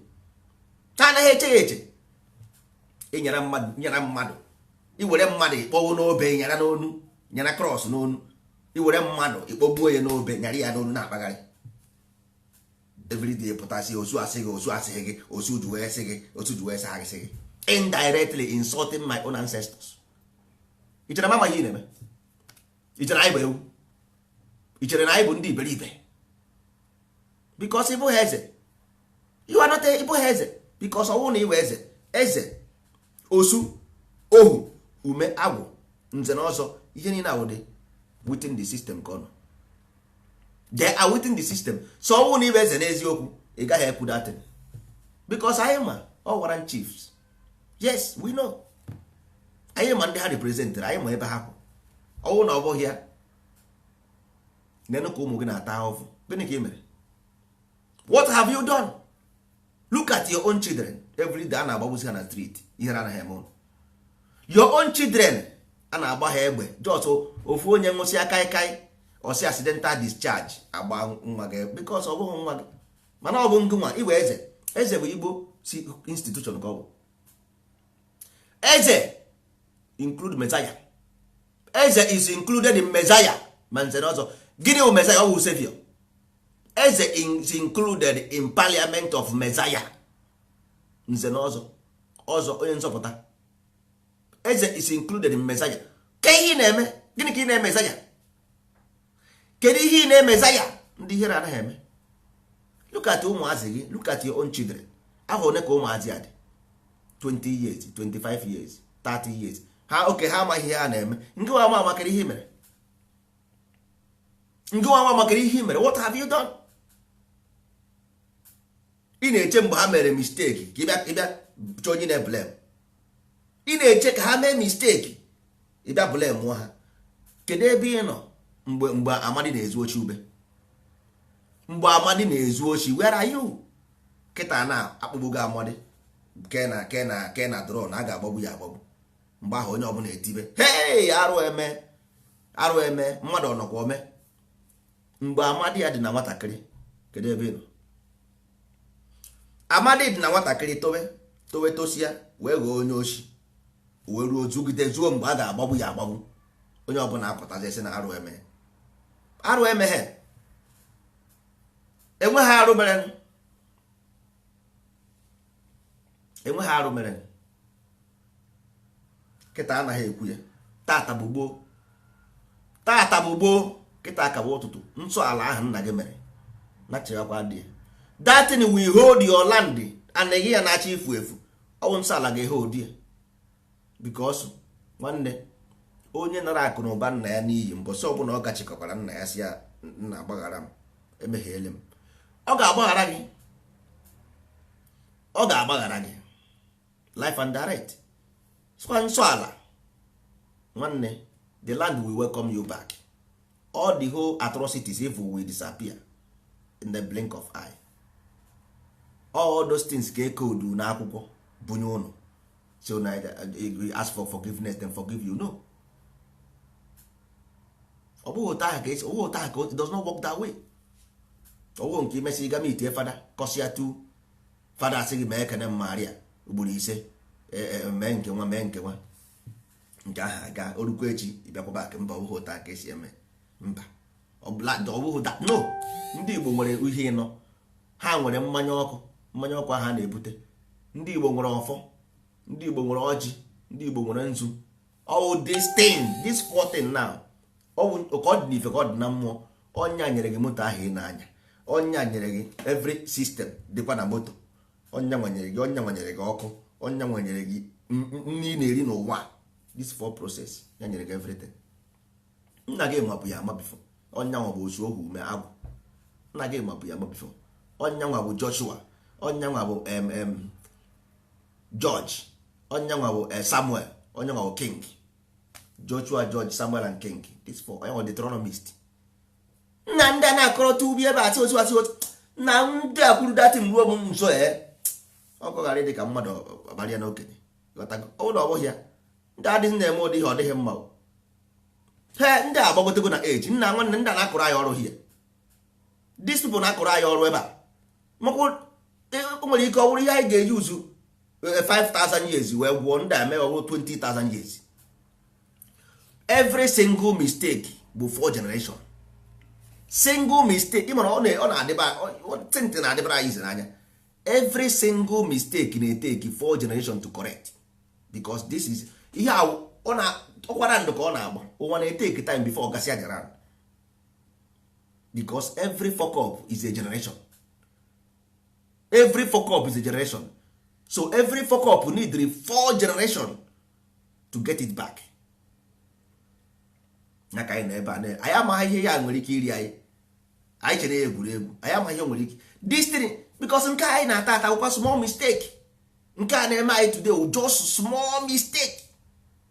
Ha anaghị eche ya eche. Ịnyara mmadụ, nyara mmadụ Iwere mmadụ ịkpọwo n'obe, nyara n'onu, nyara cross n'onu. Iwere mmadụ ịkpọgbuo ya n'obe, nyara ya n'onu, na-akpagharị everyday. Pụtasị osu asị gị, osu asịghị gị, osu ju wee sị gị, osu ju wee sị gị, sị gị indirectly insulting my own ancestors. Ị chere m amaghị ihe ị na-eme? Ị chere anyị bụ ewu? Ị chere na anyị bụ ndị iberibe? Because ị bụghị eze. You are not a, ị bụghị eze, because ọwụ na ịwụ eze, eze, osu, ohu, ume, agwụ, nze na ọzọ, ihe niile awụ dị within the system ka ọ nọ. They are within the system. So ọwụ na ịbụ eze n'eziokwu, ị gaghị ekwu that thing, because anyị ma ọ warrant chiefs. Yes, we know. Anyị ma ndị ha representịrị, anyị ma ebe ha kwụ. Ọwụ na ọ bụghị ya, nenụ ka ụmụ gị na-ata ahụhụ. Gịnị ka ị mere? What have you done? Look at your own children. Every day a na-agbagbusi ha na street. Ihere anaghị eme ụnụ? Your own children a na-agba ha egbe. Just ofu onye nwụsị kaikai, ọsị accidental discharge, agba nwa gị, because ọ bụghị nwa gị, mana ọ bụ ngị nwa iwe eze. Eze bụ Igbo si institution ka ọ bụ. Eze include Messiah. Eze is included in Messiah. Ma nze na ọzọ, gịnị bụ Messiah? Ọ bụ savior. Eze is included in parliament of Messiah. Nze na ọzọ, ọzọ onye nzọpụta. Eze is included in Messiah. Ke ihe ị na-eme? Gịnị ka ị na-eme Messiah? Kedu ihe ị na-eme Messiah? Ndị ihere anaghị eme. Look at ụmụazị gị. Look at your own children. Ahụ one ka ụmụazị a dị? 20 years, 25 years, 30 years. Ha oke ha amaghị ihe ha na-eme. Nke nwa ama amakere ihe i mere. Nke nwa ama amakere ihe i mere. What have you done? Ị na-eche mgbe ha mere mistake ka ịbịa, ịbịa chọọ onye na-eblame. Ị na-eche ka ha mee mistake, ịbịa blame ha. Kedu ebe ị nọ mgbe Amadi na-ezu ochi ube? Mgbe Amadi na-ezu ochi, where are you? Kịta na akpụgbugo Amadi ke na ke na ke na drone a ga-agbagbu ya agbagbu. Mgbe ahụ onye ọbụla etibe, "Hey, arụ eme, arụ eme." Mmadụ ọnọkwa ome? Mgbe Amadi ya dị na nwatakịrị, kedu ebe ị nọ? Amadi dị na nwatakịrị, towe towe, tosia, wee ghọọ onye ochi, wee ruo zugide zuo mgbe a ga-agbagbu ya agbagbu. Onye ọbụla apụtazi sị na arụ eme, arụ emeghe. Enweghị arụ mere, enweghị arụ mere. Kịta anaghị ekwu ya. Tata bụ gboo, tata bụ gboo, kịta ka bụ ụtụtụ. Nsọ ala ahụ nna gị mere na cheghakwa dị ya. That thing will hold your land and gị ya na-achọ ifu efu. Ọ bụ nsọ ala ga-ehold ya, because nwanne, onye nara akụ na ụba nna ya n'iyi, mbọsị ọbụla ọ gachikọkwara nna ya, si ya, "Nna, gbaghara m, emeghiele m," ọ ga-agbaghara gị, ọ ga-agbaghara gị life and direct. Sịkwa nsọ ala, nwanne, the land will welcome you back. All the whole atrocities, evil will disappear in the blink of eye. All those things ka ekodu n'akwụkwọ bunye ụnụ, so na you ask for forgiveness, then forgive you. No, ọ bụghị otu ahụ ka esi, ọ bụghị otu ahụ ka it does not work that way. Ọwụ nke imesi ịga meet fada, kọsịa tu fada, asị gị mee ekene Maria ugboro 5, mee nke nwa, mee nke nwa, nke ahụ aga orukwa echi, ịbịakwa back. Mba, ọ bụghị otu ahụ ka esi eme. Mba, ọ bụghị that. No, ndị Igbo nwere ihe ịnọ. Ha nwere mmanya ọkụ. Mmanya ọkụ ahụ ha na-ebute. Ndị Igbo nwere ọfọ, ndị Igbo nwere ọjị, ndị Igbo nwere nzu. All this thing, this four thing now, ọ ka ọ dị n'ife, ka ọ dị na mmụọ. Ọnya nyere gị moto ahụ ị na-anya, ọnya nyere gị every system dịkwa na moto, ọnya nwanyere gị, ọnya nwanyere gị ọkụ, ọnya nwanyere gị nri ị na-eri n'ụwa. This four process ya nyere gị everything. Nna gị mabụ ya ama before. Ọnya nwa bụ osu, ohu, ume, agwụ. Nna gị mabụ ya ama before. Ọnya nwa bụ Joshua, ọnya nwa bụ George, ọnya nwa bụ Samuel, ọnya nwa bụ King. Joshua, George, Samuel and King, this four. Ọnya nwa Deuteronomist. Nna, ndị a na-akọrọta ubi ebe asị otu, asị otu na ndị a kwuru datin ruo m nso. Ee, ọkọ ghara ịdị ka mmadụ abalị ya n'okenye. Ghọtago? Ọ bụrụ na ọ bụghị ya, ndị adịghị na-eme ụdị ihe, ọ dịghị mma o. He, ndị a agbagotego na age. Nna, nwanne, ndị a na-akụrụ anyị ọrụ here. These people na-akụrụ anyị ọrụ ebe a, maka o nwere ike ọ bụrụ ihe anyị ga-eji uzu 5000 years wee gwụọ, ndị a mee ọ bụrụ 20,000 years. Every single mistake bụ four generation. Single mistake, ịmara ọ na-adịba ntị na-adịbara anyị ize n'anya. Every single mistake na-eteki four generation to correct, because this is ihe a ọ na ọkwara ndụ ka ọ na-agba ụwa na-eteki time before ọ gasịa the round, because every fuck up is a generation. Every fuck up is a generation. So every fuck up need four generation to get it back. Ya ka anyị nọ ebe a anyị amaghị ihe ya nwere ike iri anyị. Anyị chere ya egwuregwu, anyị amaghị ihe nwere ike this thing, because nke anyị na-ata ata akwụkwọ small mistake nke a na-eme anyị today wụ just small mistake.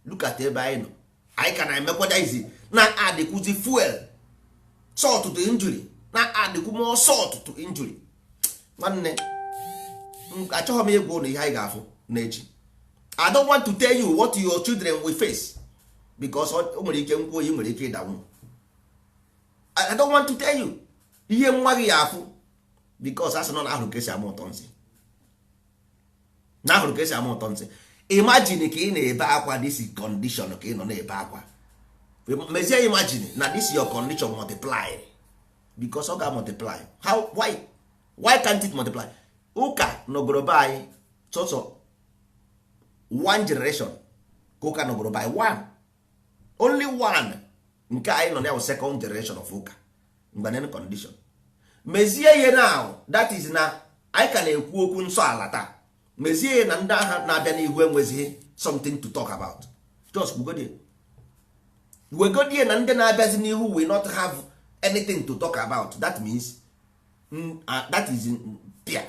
Look at ebe anyị nọ. Anyị ka na-emekwada izi na adịkwuzi fuel, salt to injury, na adịkwu more salt to injury. Nwanne, achọghị m ịgwa ụnụ ihe anyị ga-afụ n'echi. I don't want to tell you what your children will face, because o nwere ike nkwụ oyi nwere ike ịdanwu. I don't want to tell you ihe nwa gị ya afụ, because asị nọ na ahụrụ ka esi ama ụtọ nsị, na ahụrụ ka esi ama ụtọ nsị. Imagine ka ị na-ebe akwa this condition, ka ị nọ na-ebe akwa. Mezie imagine na this your condition multiply, because ọ ga multiply. How? Why can't it multiply? Ụka nọgoro be anyị sọsọ one generation ka ụka nọgoro be anyị, one, only one. Nke anyị nọ na ya bụ second generation of ụka mgbanen condition. Mezie ihe now, that is na anyị ka na-ekwu okwu nsọ ala taa. Mezie ihe na ndị agha na-abịa n'ihu enwezighị something to talk about. Just kwugodie, wegodie na ndị na-abịazi n'ihu will not have anything to talk about. That means that is pure,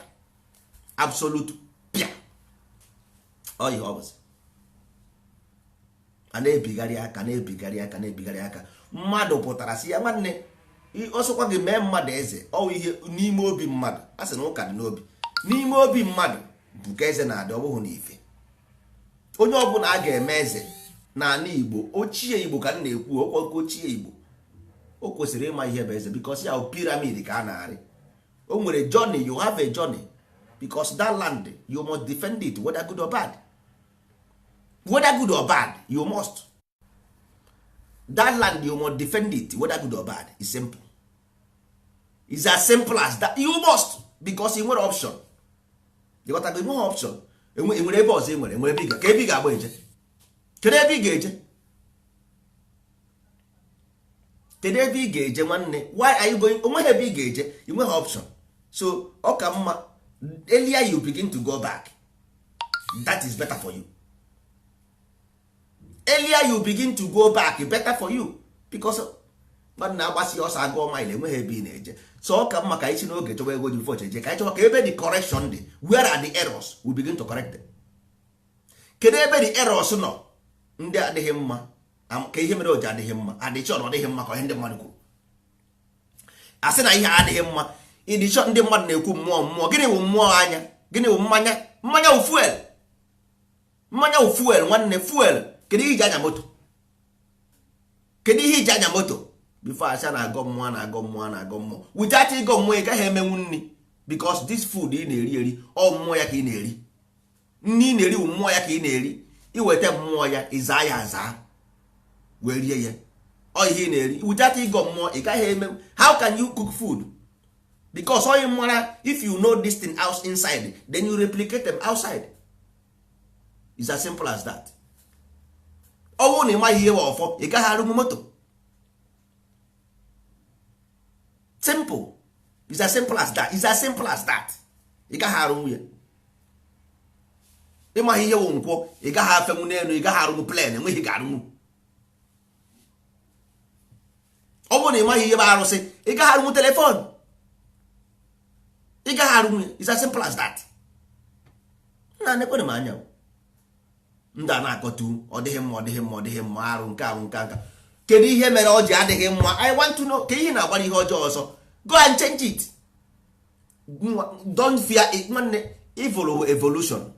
absolute pure. Ọ ihe ọ bụzi a na-ebigharị aka, na-ebigharị aka, na-ebigharị aka. Mmadụ pụtara si ya, nwanne, ọsọkwa gị mee mmadụ eze, ọ ihe n'ime obi mmadụ. A sị na ụka dị n'obi, n'ime obi mmadụ bụ ka eze na-adị, ọ bụghị n'ife. Onye ọbụla a ga-eme eze n'ala Igbo ochie, Igbo ka m na-ekwu okwu, ochie Igbo, o kwesịrị ịma ihe bụ eze, because ya bụ pyramid ka a na-arị. O nwere journey. You have a journey, because that land, you must defend it, whether good or bad. Whether good or bad, you must, that land, you must defend it, whether good or bad. It's simple. It's as simple as that. You must, because ị nwere option. Ịghọtago? Enweghị option. Enwere ebe ọzọ? Enwere ebe ị ka ebe ị ga-agba eje? Kedu ebe ị ga-eje? Kedu ebe ị ga-eje, nwanne? Why are you going? Onweghị ebe ị ga-eje. Ị nweghị option. So ọ ka mma earlier you begin to go back, that is better for you. Earlier you begin to go back, better for you, because mmadụ na-agbasi ọsọ agụọ mile, enweghị ebe ị na-eje. So ọ ka mma ka anyị si n'oge chọwa ego ji before eje, ka anyị chọwa ka ebe the correction dị. Where are the errors? We begin to correct them. Kedu ebe the errors nọ? Ndị adịghị mma, ka ihe mere o ji adịghị mma? Adịchọ na ọ dịghị mma ka ihe ndị mmadụ kwuru, a sị na ihe adịghị mma. Ịdịchọ ndị mmadụ na-ekwu mmụọ, mmụọ. Gịnị wụ mmụọ anya? Gịnị wụ mmanya? Mmanya wụ fuel. Mmanya wụ fuel, nwanne, fuel. Kedu ihe iji anya moto? Kedu ihe iji anya moto? Before asị na-agọ mmụọ, na-agọ mmụọ, na-agọ mmụọ. Without ịgọ mmụọ, ị gaghị emenwu nri, because this food ị na-eri eri, ọ mmụọ ya ka ị na-eri. Nri ị na-eri wụ mmụọ ya ka ị na-eri. Iweta mmụọ ya, ịzaa ya azaa wee rie ya. Ọ ihe ị na-eri. Without ịgọ mmụọ, ị gaghị eme. How can you cook food? Because onye mara, if you know this thing out inside, then you replicate them outside. It's as simple as that. Ọ bụrụ na ị maghị ihe bụ ọfọ, ị gaghị arụmụ moto. Simple. It's as simple as that. It's as simple as that. Ị gaghị arụnwu ya. Ịmaghị ihe wụ nkwọ, ị gaghị afenwu n'elu, ị gaghị arụnwu plen, enweghị ga-arụnwu. Ọ bụrụ na ị maghị ihe bụ arụsị, ị gaghị arụnwu telefon, ị gaghị arụnwu ya. It's as simple as that. Nna, nekwere m anya. Ndị a na-akọtu ọ dịghị mma, ọ dịghị mma, ọ dịghị mma, arụ nke ahụ, nke nka. Kedu ihe mere ọ ji adịghị mma? I want to know. Ka ihe na-agbara ihe ọjọọ ọzọ, go and change it. Don't fear it, nwanne. Evil will evolution,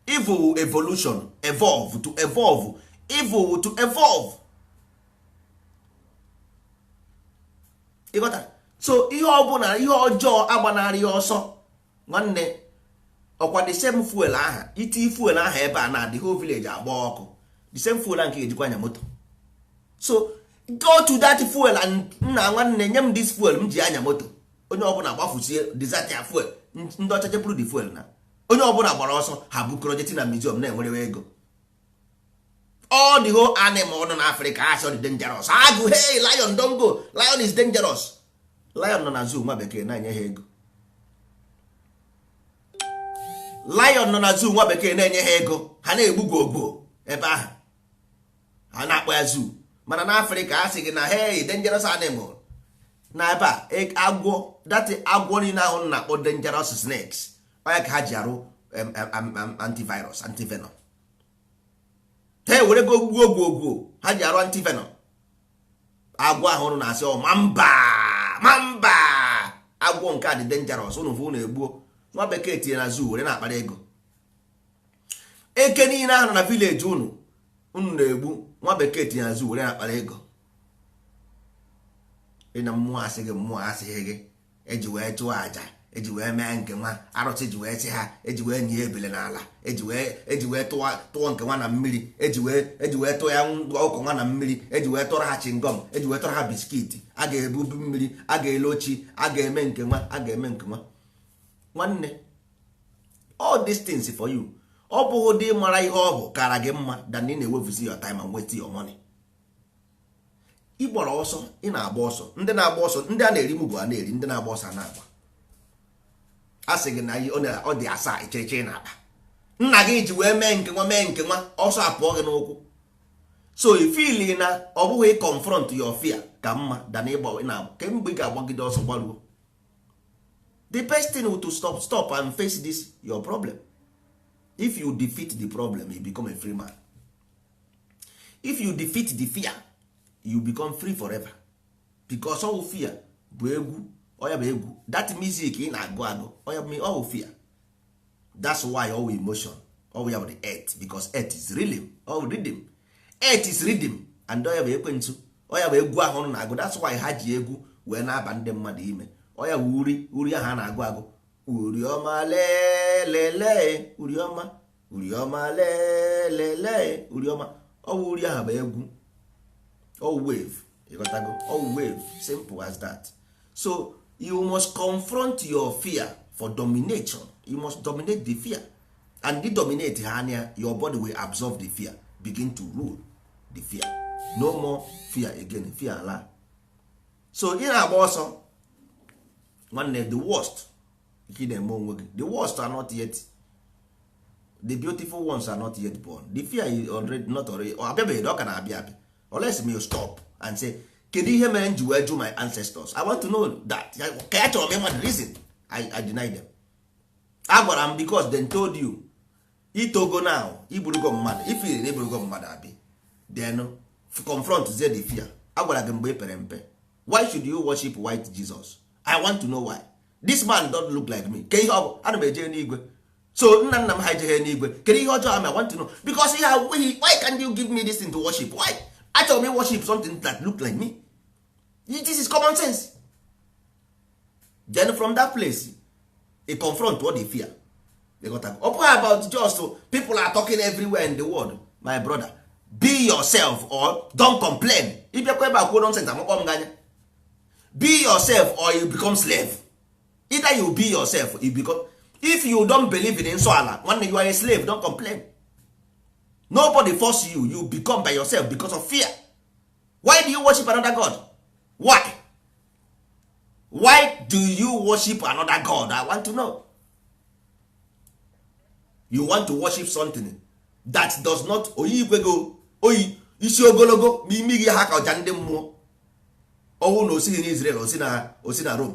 evil will evolution, evolve to evolve, evil will to evolve. Ịghọta? So ihe ọbụla, ihe ọjọọ agbanarị ya ọsọ, nwanne. Ọkwa the same fuel aha, iti fuel aha ebe a na the whole village agba ọkụ. The same fuel ahụ nke ga-ejikwa anya moto. So go to that fuel and nna nwanne nye m this fuel m ji anya moto. Onye ọbụla gbafusie desert ya fuel, ndị ọcha chepụrụ the fuel na onye ọbụla gbara ọsọ, ha bukọrọ jeti na museum na-enwerewe ego. All the whole animal nọ n'Africa asị ọ dị dangerous. Agụ, hey, lion, don't go, lion is dangerous. Lion nọ na zoo, nwa bekee na-enye ha ego. Lion nọ na zoo, nwa bekee na-enye ha ego, ha na-egbu gwogwo ebe ahụ, ha na-akpọ ya zoo. Mana n'Africa a sị gị na hey, dangerous animal na ebe a agwọ, that agwọ niile ahụ na-akpọ dangerous snakes, onye ka ha ji arụ antivirus, antivenom. Ha ewere go gbuo gwogwo ha ji arụ antivenom. Agwọ ahụ na-asị ọ ma mba, ma mba, agwọ nke a dị dangerous, ụnụ fụ na-egbuo. Nwa bekee tinye na zoo were na-akpara ego. Eke niile ahụ nọ na village unu unu na-egbu, nwa bekee tinye na zoo were na-akpara ego. Ị na mmụọ asị gị, mmụọ asịghị gị, eji wee chụọ àjà, eji wee mee nke nwa arụsị, ji wee sị ha, eji wee nye ebele n'ala, eji wee tụọ nke nwa na mmiri, eji wee tụọ ya ọkụ nwa na mmiri, eji wee tụọrọ ha chingom, eji wee tụọrọ ha biscuit, a ga-ebubu mmiri, a ga-ele ochi, a ga-eme nke nwa, a ga-eme nke nwa. Nwanne, all these things for you, ọ bụghị dị mara ihe ọ bụ kara gị mma than ị na-ewefusi your time and waste your money. Ị gbara ọsọ, ị na-agba ọsọ, ndị na-agba ọsọ, ndị a na-eri mugbu a na-eri, ndị na-agba ọsọ a na-agba. A sị gị na ọ dị asaa ichirichiri na-akpa nna gị ji wee mee nke nwa, mee nke nwa, ọsọ apụọ gị n'ụkwụ. So ifili na ọ bụghị confront your fear ka mma than ịgba na kemgbe ị ga-agbagide ọsọ gbaruo. The best thing to stop, stop and face this your problem. If you defeat the problem, you become a free man. If you defeat the fear, you become free forever, because all fear bụ egwu. Oya bụ egwu, that music ị na-agụ agụ, oya bụ all fear. That's why all emotion, all ya bụ the earth, because earth is rhythm, all rhythm, earth is rhythm. And oya bụ ekwentị, oya bụ egwu ahụ na-agụ. That's why ha ji egwu wee na-aba ndị mmadụ ime. Oya bụ uri, uri ahụ a na-agụ agụ, uri ọma lelele, uri ọma, uri ọma lelele, uri ọma. Ọ bụ uri ahụ bụ egwu, all wave, ịghọtago? All wave, simple as that. So you must confront your fear for domination. You must dominate the fear, and the dominate ha anya, your body will absorb the fear, begin to rule the fear. No more fear again, fear ala. So ị na-agba ọsọ, nwanne, the worst ị na-eme onwe gị, the worst are not yet, the beautiful ones are not yet born. The fear is already not already, ọ abịabeghị, ọ ka na-abịa abịa, unless me stop and say, kedu ihe mere m ji wee jụ my ancestors? I want to know that. Ka ya chọrọ m ịma the reason I deny them. A gwara m because they told you itogo now, igburugo mmadụ, ifiri na igburugo mmadụ abi, then confront ze the fear. A gwara gị mgbe ị pere mpe, why should you worship white Jesus? I want to know why. This man don't look like me. Ke ihe ọ bụ ana m eje n'igwe? So nna nna m ha ejeghe n'igwe, kedu ihe ọjọọ am? I want to know because ihe awụghị. Why can't you give me this thing to worship? Why achọrọ m worship something that look like me? This is common sense. Then from that place e confront what the fear. Ọ bụghị about just people are talking everywhere in the world. My brother, be yourself or don't complain. Ịbịakwa ebe a kwuo nonsense, amakpọ m gị anya. Be yourself or you become slave. Either you be yourself, you become. If you don't believe in nsọ ala, nwanne, you are a slave. Don't complain. Nobody force you. You become by yourself because of fear. Why do you worship another god? Why do you worship another god? I want to know. You want to worship something that does not oyi ikwego oyi isi ogologo ma imi gị ha ka ọja ndị mmụọ ọnwụ na osighi na Israel, osi na Rome.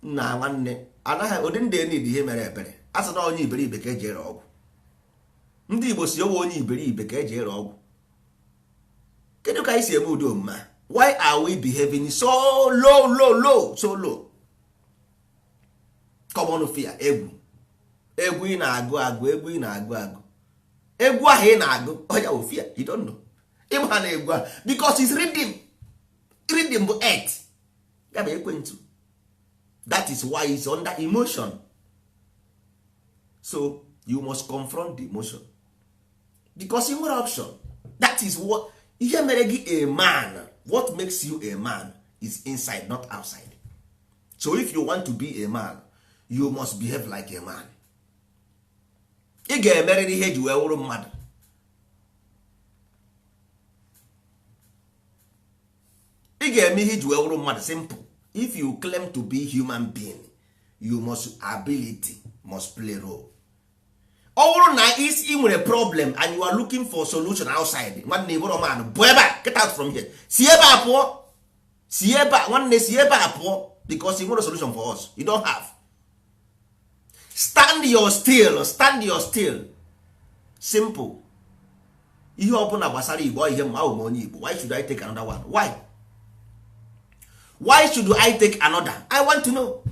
Nna nwanne, anaghị ụdị ndị enid ihe mere ebere. A sị na onye iberibe ka eji ere ọgwụ. Ndị Igbo si owe onye iberibe ka eji ere ọgwụ. Kedu ka anyị si eme ụdị omume a? Why are we behaving so low, low, low, so low? Common fear, egwu, egwu ị na-agụ agụ, egwu ị na-agụ agụ, egwu ahụ ị na-agụ, ọya wụ fear. You don't know ịma na egwu ahụ because it's rhythm. Rhythm bụ earth, ya bụ ekwentị. That is why it's under emotion. So you must confront the emotion because you nwere option. That is what Ihe mere gị a man, what makes you a man is inside, not outside. So if you want to be a man, you must behave like a man. Ị ga-emerịrị ihe eji wee wụrụ mmadụ. Ị ga-eme ihe iji wee wụrụ mmadụ, simple. If you claim to be human being, you must ability must play role. Ọ bụrụ na ị nwere problem and you are looking for solution outside, nwanne ịbụrụ man, bụ ebe a, get out from here, si ebe a pụọ, si ebe a, nwanne, si ebe a pụọ, because ị nwere solution for us, you don't have. Stand your still, stand your still, simple. Ihe ọbụla gbasara Igbo, ihe m ahụ m onye Igbo, why should I take another one? Why should I take another? I want to know.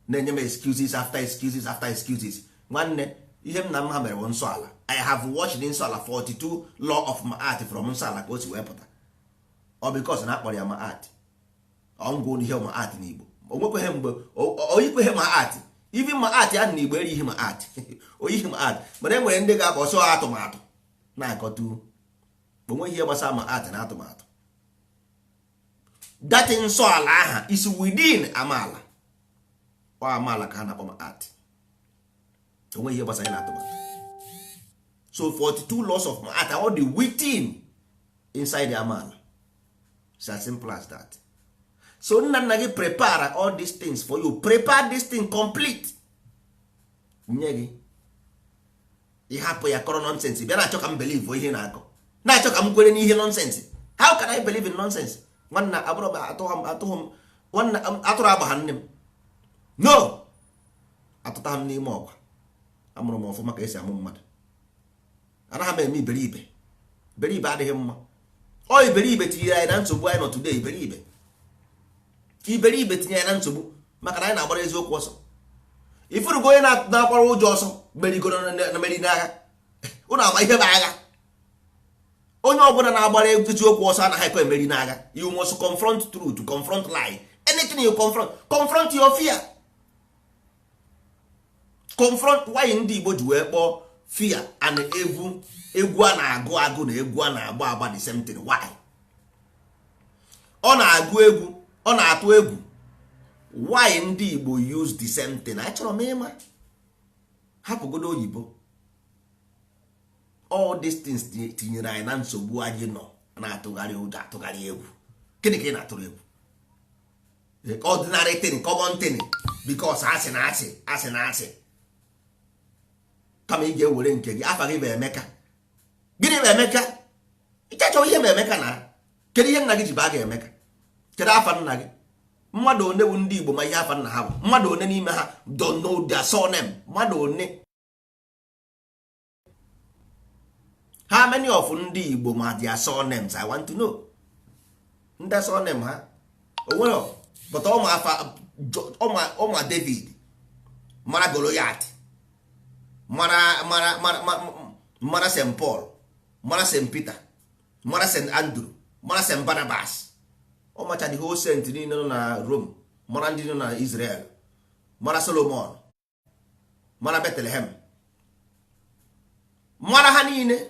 Na-enye m excuses after excuses after excuses. Nwanne, ihe m na m ha mere bụ nsọ ala. I have watched nsọ ala 42 law of Ma'at from nsọ ala ka o si wee pụta. Ọ because na akpọrọ ya Ma'at, ọ ngwụ ihe Ma'at n'Igbo, o nwekweghị mgbe oyikweghị Ma'at, even Ma'at ahụ n'Igbo erighị Ma'at, oyighị Ma'at. Mana e nwere ndị ga-akọ sọ atụmatụ na-akọtu, onweghị ihe gbasara Ma'at na atụmatụ. That nsọ ala aha is within amaala, ọ amaala ka ha na-akpọ Ma'at, onweghị ihe gbasara na atụmatụ. So 42 laws of Ma'at are all the within inside the amaala. It's as simple as that. So nna nna gị prepare all these things for you, prepare this thing complete nye gị, ịhapụ ya kọrọ nonsense, bịa na-achọ ka m believe ihe na-akọ, na-achọ ka m kwere n'ihe nonsense. How can I believe in nonsense? Nwanna, abụrụ m atụghị m, nwanna, atụrụ agba ha nne m, no, atụta m n'ime ọkwa, amụrụ m ọfụma ka esi amụ mmadụ. Anaghị m eme iberibe, iberibe adịghị mma. Ọ iberibe tinyere anyị na nsogbu anyị nọ today. Iberibe, iberibe tinyere anyị na nsogbu maka na anyị na-agbara eziokwu ọsọ. Ifurugo onye na-agbara ụjọ ọsọ merigoro na meri n'agha. Ụnụ ama ihe bụ agha. Onye ọbụla na-agbara eziokwu ọsọ anaghị ekwe emeri n'agha. You must confront truth, confront lie, anything you confront, confront your fear, confront. Why ndị Igbo ji wee kpọọ fear and egwu, egwu a na-agụ agụ na egwu a na-agba agba the same thing? Why? Ọ na-agụ egwu, ọ na-atụ egwu. Why ndị Igbo use the same thing? Achọrọ m ịma. Hapụgodo oyibo, all these things tinyere anyị na nsogbu anyị nọ na-atụgharị ụjọ, atụgharị egwu. Gịnị ka ị na-atụrụ egwu? Ordinary thing, common thing, because asị na asị, asị na asị. Kama ị ga-ewere nke gị, afa gị bụ Emeka. Gịnị bụ Emeka? Ịchachọ ihe bụ Emeka na kedu ihe nna gị ji baa gị Emeka? Kedu afa nna gị? Mmadụ one bụ ndị Igbo ma ihe afa nna ha bụ? Mmadụ one n'ime ha don't know their surname? Mmadụ one? How many of ndị Igbo ma their surnames? I want to know ndị surname ha. Onwere, but ọma afa, ọma David, mara Goliath, mara mara mara mara St Paul, mara St Peter, mara St Andrew, mara St Barnabas. Ọ macha the whole saint niile nọ na Rome, mara ndị nọ na Israel, mara Solomon, mara Bethlehem, mara ha niile,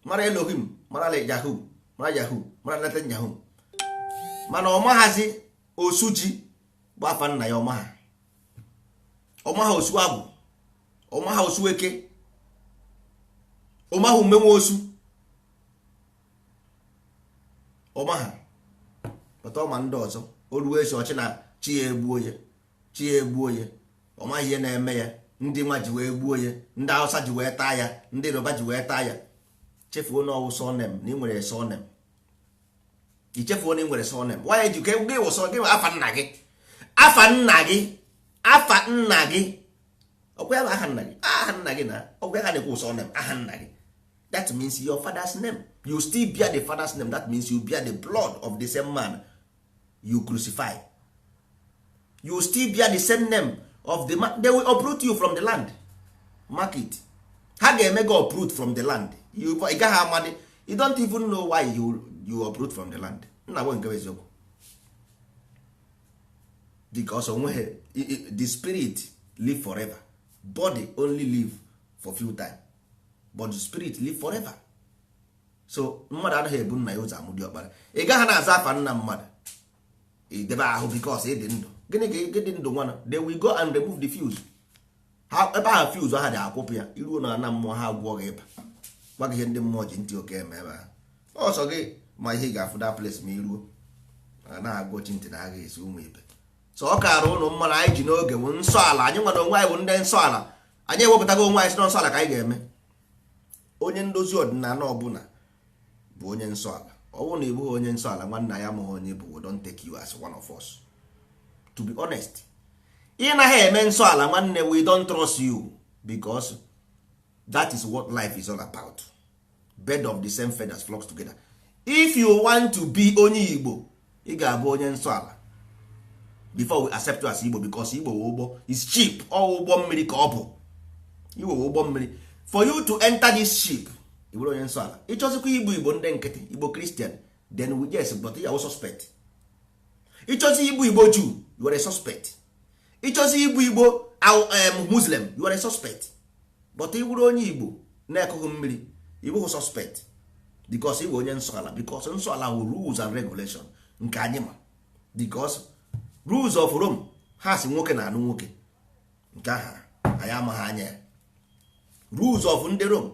mara Elohim, mara Yahoo, mara Yahoo, mara Netanyahu. Mana ọ maghazi osu ji bụ afa nna ya. Ọmaha, ọmaha osu agwụ, ọmaha osu eke, ọmaha umenwe osu, ọmaha. Pụta ọma ndị ọzọ, o ruo esi ọchị na chi ya egbuo ya, chi ya egbuo ya. Ọ maghị ihe na-eme ya. Ndị nwa ji wee gbuo ya, ndị Hausa ji wee taa ya, ndị Yoruba ji wee taa ya. Chefuo na ọwụ surname na ị nwere surname. Ichefuo na ị nwere surname. Why ji gị wụ sọ gị afa nna gị, afa nna gị, afa nna gị, ọkwa ya bụ aha nna gị, aha nna gị na ọkwa ya na-ekwu surname, aha nna gị. That means your father's name. You still bear the father's name. That means you bear the blood of the same man you crucify. You still bear the same name of the man. They will uproot you from the land. Mark it. Ha ga-eme gị uproot from the land. You ị gaghị amadị. You don't even know why you uproot from the land. Nna gwa nke bụ eziokwu, because onweghị the spirit live forever, body only live for few time, but the spirit live forever. So mmadụ anaghị ebu nna ya ụzọ amụ diọkpara. Ị gaghị na-aza afa nna mmadụ idebe ahụ because ịdị ndụ. Gịnị ka ịdị ndụ nwana? They will go and remove the fuse. Ha ebe ahụ fuse ha dị akwụpụ ya, iruo na ana mmụọ ha gwụọ gị ịba, gwa gị ihe ndị mmụọ ji ntị oke eme ebe ahụ. Ọsọ gị ma ihe ị ga-afụ that place ma iruo a na-agụ chi ntị na agha esi ụmụ ibe. So ọ kaara ụnụ mma na anyị ji n'oge bụ nsọ ala. Anyị nwere onwe anyị bụ ndị nsọ ala. Anyị ewepụtago onwe anyị si na nsọ ala ka anyị ga-eme. Onye ndozi ọdịnala ọbụla bụ onye nsọ ala. Ọ bụrụ na ị bụghị onye nsọ ala, nwanna ya amaghị onye bụ, we don't take you as one of us, to be honest. Ị naghị eme nsọ ala, nwanne, we don't trust you, because that is what life is all about. Bird of the same feathers flocks together. If you want to be onye Igbo, ị ga-abụ onye nsọ ala before we accept you as Igbo, because Igbo wụ ụgbọ, is ship, ọ ụgbọ mmiri ka ọ bụ. Igbo wụ ụgbọ mmiri. For you to enter this ship, ị bụrụ onye nsọ ala. Ịchọzikwa Igbo, Igbo ndị nkịtị, Igbo Christian, then we, yes, but you are suspect. Ịchọzi Igbo, Igbo Jew, you are a suspect. Ịchọzi Igbo, Igbo Muslim, you are a suspect. But ị bụrụ onye Igbo na-ekụghị mmiri, ị bụghị suspect, because ị bụ onye nsọ ala, because nsọ ala wụ rules and regulation nke anyị ma. Because rules of Rome, ha si nwoke na anụ nwoke, nke aha anyị amaghị anya ya. Rules of ndị Rome,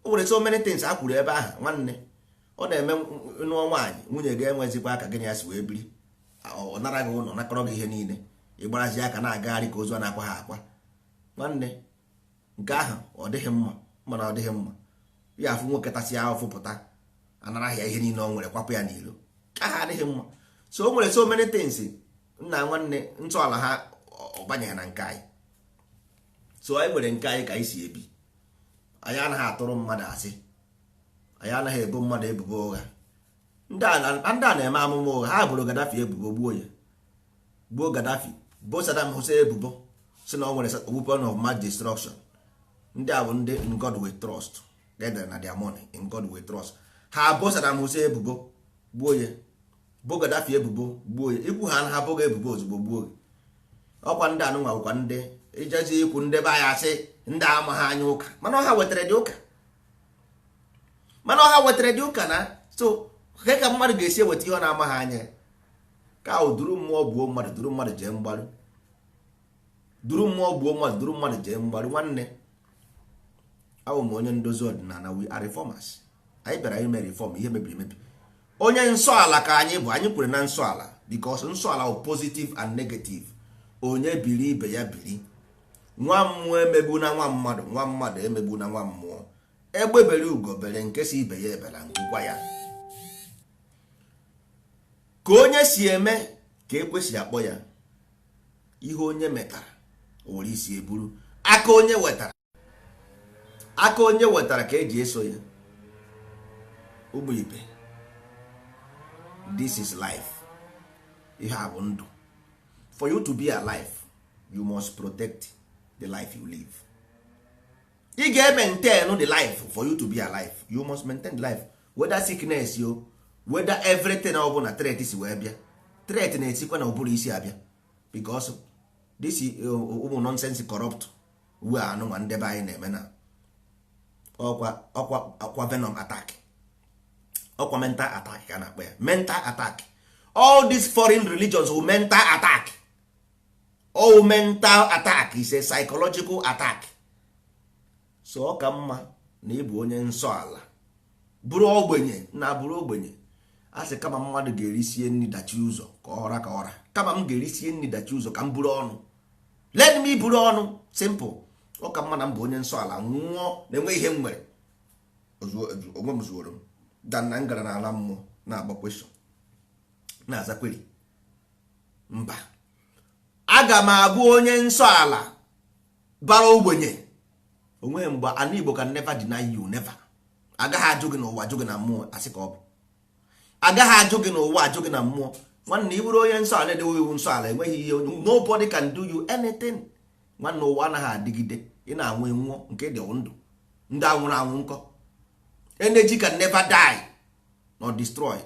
o nwere so many things a kwuru ebe ahụ. Nwanne, ọ na-eme nụọ nwaanyị, nwunye gị enwezikwa aka gị na ya si wee biri. Ọ nara gị ụlọ, nakọrọ gị ihe niile, ịgbarazi aka na-agagharị ka ozu a na-akwa ha akwa. Nwanne, nke ahụ ọ dịghị mma, mana ọ dịghị mma ya afụ nwoke tasị ahụfụ pụta, anara ya ihe niile ọ nwere, kwapụ ya n'ilo. Nke ahụ adịghị mma. So o nwere so many things, nna nwanne, ntọala ha ọ banyeghị na nke anyị. So anyị nwere nke anyị ka anyị si ebi. Anyị anaghị atụrụ mmadụ asị, anyị anaghị ebo mmadụ ebubo ụgha. Ndị a na-eme amụma ụgha. Ha boro Gaddafi ebubo, gbuo ya, gbuo Gaddafi, bo Saddam Hussein ebubo si na ọ nwere weapon of mass destruction. Ndị a bụ ndị "In God We Trust" edere na their money, "In God We Trust." Ha bo Saddam Hussein ebubo, gbuo ya, bo Gaddafi ebubo, gbuo ya. Ikwu ha na ha bogo ebubo, ozugbo gbuo gị. Ọkwa ndị anụnwa bụkwa ndị ijezi ikwu ndị be anyị asị ndị amaghị anya ụka, mana ọha wetara dị ụka, mana ọha wetara dị ụka na so ke ka mmadụ ga-esi eweta ihe ọ na-amaghị anya. Ka ahụ duru mmụọ gbuo mmadụ, duru mmadụ jee mgbarụ, duru mmụọ gbuo mmadụ, duru mmadụ jee mgbarụ. Nwanne, awụ m onye ndozi ọdịnala. We are reformers. Anyị bịara ime reform ihe mebiri emebi. Onye nsọ ala ka anyị bụ. Anyị kwere na nsọ ala, because nsọ ala bụ positive and negative. Onye biri, ibe ya biri. Nwa mmụọ emegbu na nwa mmadụ, nwa mmadụ emegbu na nwa mmụọ. Egbe bere, ugo bere, nke si ibe ya ebela ngwụkwa ya. Ka onye si eme ka ekwesị akpọ ya. Ihe onye metara o were isi eburu. Aka onye wetara, aka onye wetara ka eji eso ya. Ụmụ ibe, this is life. Ihe a bụ ndụ. For you to be alive, you must protect the life you live. Ị ga-maintain the life. For you to be alive, you must maintain the life, whether sickness yo, whether everything ọ bụla threat si wee bịa. Threat na-esikwa na ụbụrụ isi abịa, because this ụmụ nonsense corrupt uwe anụnwa ndebe anyị na-eme na ọkwa ọkwa ọkwa venom attack, ọkwa mental attack ka a na-akpọ ya, mental attack. All these foreign religions will mental attack. All mental attack is a psychological attack. So ọ ka mma na ịbụ onye nsọ ala, bụrụ ogbenye na bụrụ ogbenye. A sị kama mmadụ ga-erisie nri dachi ụzọ ka ọra ka ọra, kama m ga-erisie nri dachi ụzọ ka m buru ọnụ. Let me buru ọnụ, simple. Ọ ka mma na m bụ onye nsọ ala, nwụọ na-enwe ihe m nwere, onwe m zuoro m, dan na m gara n'ala mmụọ na-agba question, na-aza query. Mba, aga m abụ onye nsọ ala bara ogbenye. Onweghị mgbe ala Igbo can never deny you, never. Agaghị ajụ gị n'ụwa, ajụ gị na mmụọ. Asị ka ọ bụ agaghị ajụ gị n'ụwa, ajụ gị na mmụọ. Nwanne, ị bụrụ onye nsọ ala, edewe iwu nsọ ala, enweghị ihe, nobody can do you anything. Nwanne, ụwa anaghị adịgide. Ị na-anwụ, nwụọ, nke dị ndụ. Ndị anwụrụ anwụ nkọ. Energy can never die nor destroy.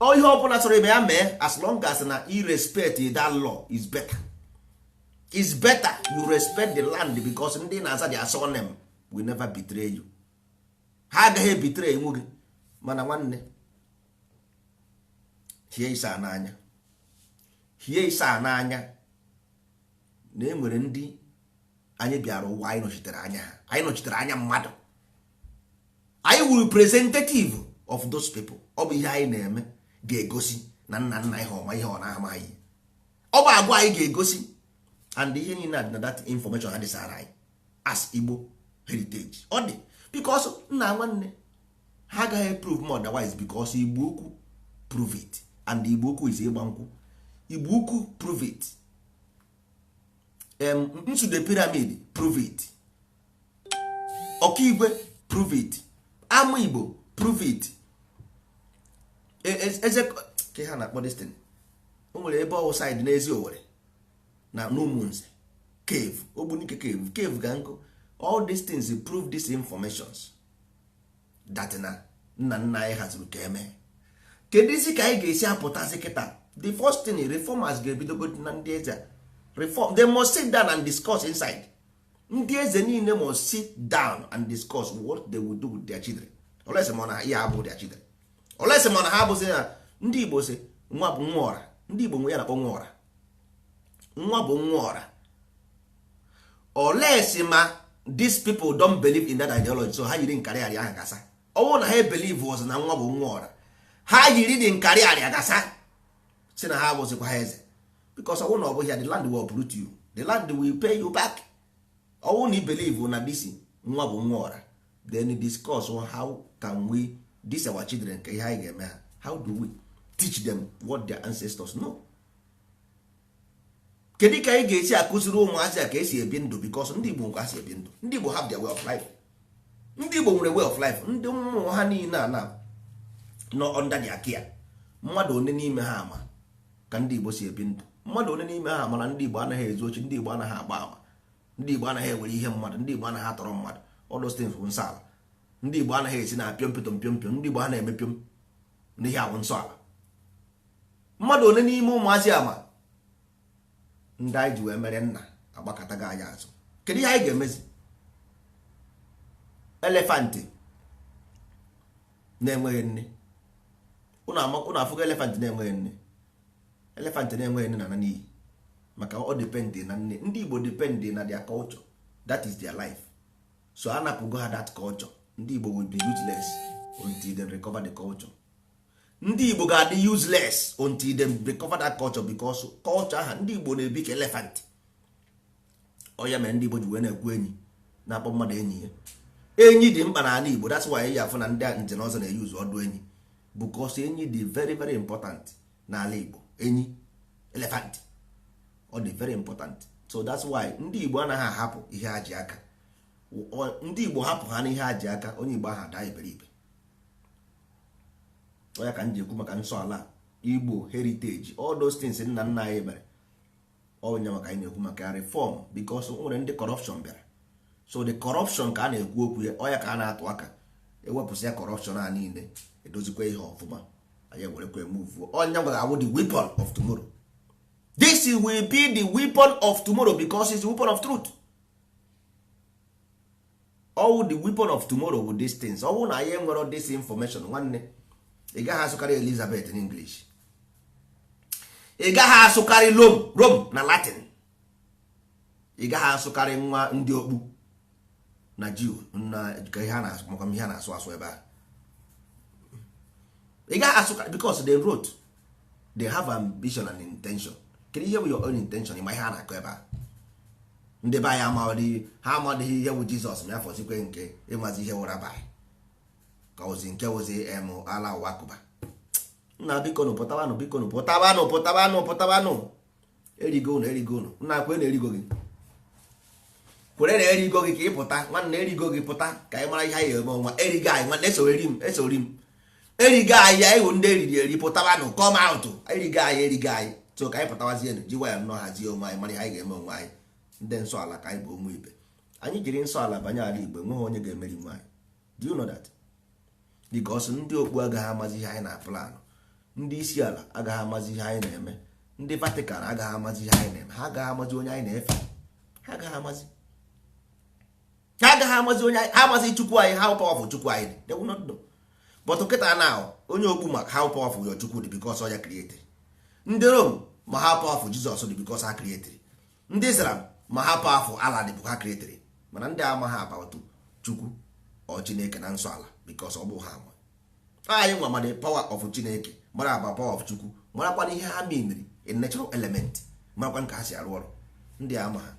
Ihe ọ bụla sọrọ ime ya mee, as long as na i respect that law, is better, is better you respect the land, because ndị na-aza their surname will never betray you. Ha agaghị ebitere enwu gị. Mana nwanne, hie isa n'anya, hie isa n'anya na e nwere ndị anyị bịara ụwa, anyị nọchitere anya ha, anyị nọchitere anya mmadụ, anyị wụ representative of those people. Ọ bụ ihe anyị na-eme ga-egosi na nna nna ihe ọma, ihe ọ na-amaghị. Ọ bụ agwa anyị ga-egosi, and ihe niile dị na that information ha dịsara anyị as Igbo heritage. Ọ dị because, nna nwanne, ha agaghị prove more otherwise, because Igbo Ukwu prove it, and Igbo Ukwu is ịgba nkwụ. Igbo Ukwu prove it, Nsude pyramid prove it, Ọkaigwe prove it, Ama Igbo prove it, eze ka ha na-akpọ destin. O nwere ebe ọwụ side n'ezi Owere na n'Ụmụnze cave, Ogbunike cave, cave ga nkụ. All these things prove these informations that na nna nna anyị haziri ka eme. Kedu isi ka anyị ga-esi apụtazi kịta? The first thing, reformers ga-ebidogodi na ndị eze reform. They must sit down and discuss inside. Ndị eze niile must sit down and discuss what they will do with their children, olesi ma na ihe abụ their children, olesi ma na ha abụzi na ndị Igbo si nwa bụ nwa ọra. Ndị Igbo nwe ya na-akpọ nwa ọra, nwa bụ nwa ọra. Olesi ma these people don't believe in that ideology, so ha yiri nkarịarị ahụ gasa. Ọ bụrụ na ha believe was na nwa bụ nwa ọra, ha yiri dị nkarịarị gasa, si na ha abụzikwa ha eze, because ọ bụrụ na ọ bụghị ya, the land will uproot you, the land will pay you back. Ọ bụrụ na i believe na this nwa bụ nwa ọra, then discuss how can we this our children, ka ihe anyị ga-eme ha. How do we teach them what their ancestors know? Kedu ka anyị ga-esi akụziri ụmụazị a ka esi ebi ndụ? Because ndị Igbo nke si ebi ndụ, ndị Igbo have their way of life. Ndị Igbo nwere way of life. Ndị mmụọ ha niile a na nọ under their care, mmadụ one n'ime ha ama ka ndị Igbo si ebi ndụ? Mmadụ one n'ime ha mara ndị Igbo anaghị ezu ochi, ndị Igbo anaghị agba ama, ndị Igbo anaghị ewere ihe mmadụ, ndị Igbo anaghị atọrọ mmadụ? All those things bụ nsọ ala. Ndị Igbo anaghị esi na pịọm pịtọm pịọm pịọm, ndị Igbo anaghị eme pịọm n'ihe awụ nsọ ala. Mmadụ one n'ime ụmụazị ama ndị anyị ji wee mere nna agbakọtago anyị azụ. Kedu ihe anyị ga-emezi? Elephant na-enweghị nne, ụnụ afụgo elephant na-enweghị nne? Elephant na-enweghị nne na na n'iyi, maka ọ depend na nne. Ndị Igbo depend na their culture, that is their life. So a napụgo ha that culture. Ndị Igbo will be useless until they recover the culture. Ndị Igbo ga-adị useless until they recover that culture, because culture aha ndị Igbo na-ebi ka elephant. Ọ ya mere ndị Igbo ji wee na-ekwu enyi, na-akpọ mmadụ enyi ya. Enyi dị mkpa n'ala Igbo. That's why ya afụ na ndị nze na ọzọ na-eyuzu ọdụ enyi, because enyi dị very very important n'ala Igbo. Enyi, elephant, ọ dị very important. So that's why ndị Igbo anaghị ahapụ ihe ha ji aka. Ndị Igbo hapụ ha n'ihe ha ji aka, onye Igbo ahụ ada iberibe. Ọ ya ka m ji ekwu maka nsọ ala Igbo heritage, all those things nna nna anyị mere. Onye maka anyị na-ekwu maka reform, because o nwere ndị corruption bịara. So the corruption ka a na-ekwu okwu ya, ọ ya ka a na-atụ aka ewepụsị ya. Corruption a niile, edozikwa ihe ọfụma, anyị ewerekwa move. Onye gwara awụ the weapon of tomorrow. This will be the weapon of tomorrow, because it's the weapon of truth. All the weapon of tomorrow with these things. Ọ bụrụ na anyị enwero this information, nwanne, ị gaghị asụkarị Elizabeth in English, ị gaghị asụkarị Rome, Rome na Latin, ị gaghị asụkarị nwa ndị okpu na Jew na ka ihe a na-asụ, maka ihe a na-asụ asụ ebe a ị gaghị asụkarị, because they wrote, they have ambition and intention. Kedu ihe bụ your own intention? Ịma ihe a na-akọ ebe a? Ndị be anyị amadịghị, ha amadịghị ihe bụ Jizọs, ma ya fọzikwe nke ịmazi ihe wụ rabbi, ka ozi nke wụzi em ala ụwa kụba. Nna, biko nụ, pụtabanụ, biko nụ, pụtabanụ, pụtabanụ, pụtabanụ. Erigo unu, erigo unu. Nna, kwe na erigo gị, kwere na erigo gị ka ị pụta. Nwanne, erigo gị, pụta ka anyị mara ihe anyị eme ọnwa. Erigo anyị, nwanne, esori m, esori m. Erigo anyị, anyị wụ ndị eriri eri. Pụtabanụ, come out. Erigo anyị, erigo anyị. So ka anyị pụtawazienụ, ji nwayọ nnọọ hazie onwe anyị, mara ihe anyị ga-eme onwe anyị. Ndị nsọ ala ka anyị bụ. Ụmụ ibe anyị jiri nsọ ala banye ala Igbo, enweghị onye ga-emeri nwe anyị. Do you know that? Because ndị okpu agaghị amazi ihe anyị na planụ, ndị isi ala agaghị amazi ihe anyị na-eme, ndị Vatican agaghị amazi ihe anyị na-eme, ha agaghị amazi onye anyị na-efe, ha agaghị amazi. Ha agaghị amazi onye, ha amazi Chukwu anyị, how powerful Chukwu anyị dị. They will not know. But nkịta na onye okpu ma how powerful your Chukwu dị, because ọ ya created. Ndị Rome ma how powerful Jesus dị, because ha created. Ndị Islam ma how powerful Allah dị, bụ ha created. Mana ndị amaghị about Chukwu ọ Chineke na nsọ ala, because ọ bụ ha ama. Anyị nwa ma the power of Chineke, mara about power of Chukwu, marakwana ihe ha meaniri in natural element, marakwana ka ha si arụ ọrụ. Ndị ama ha.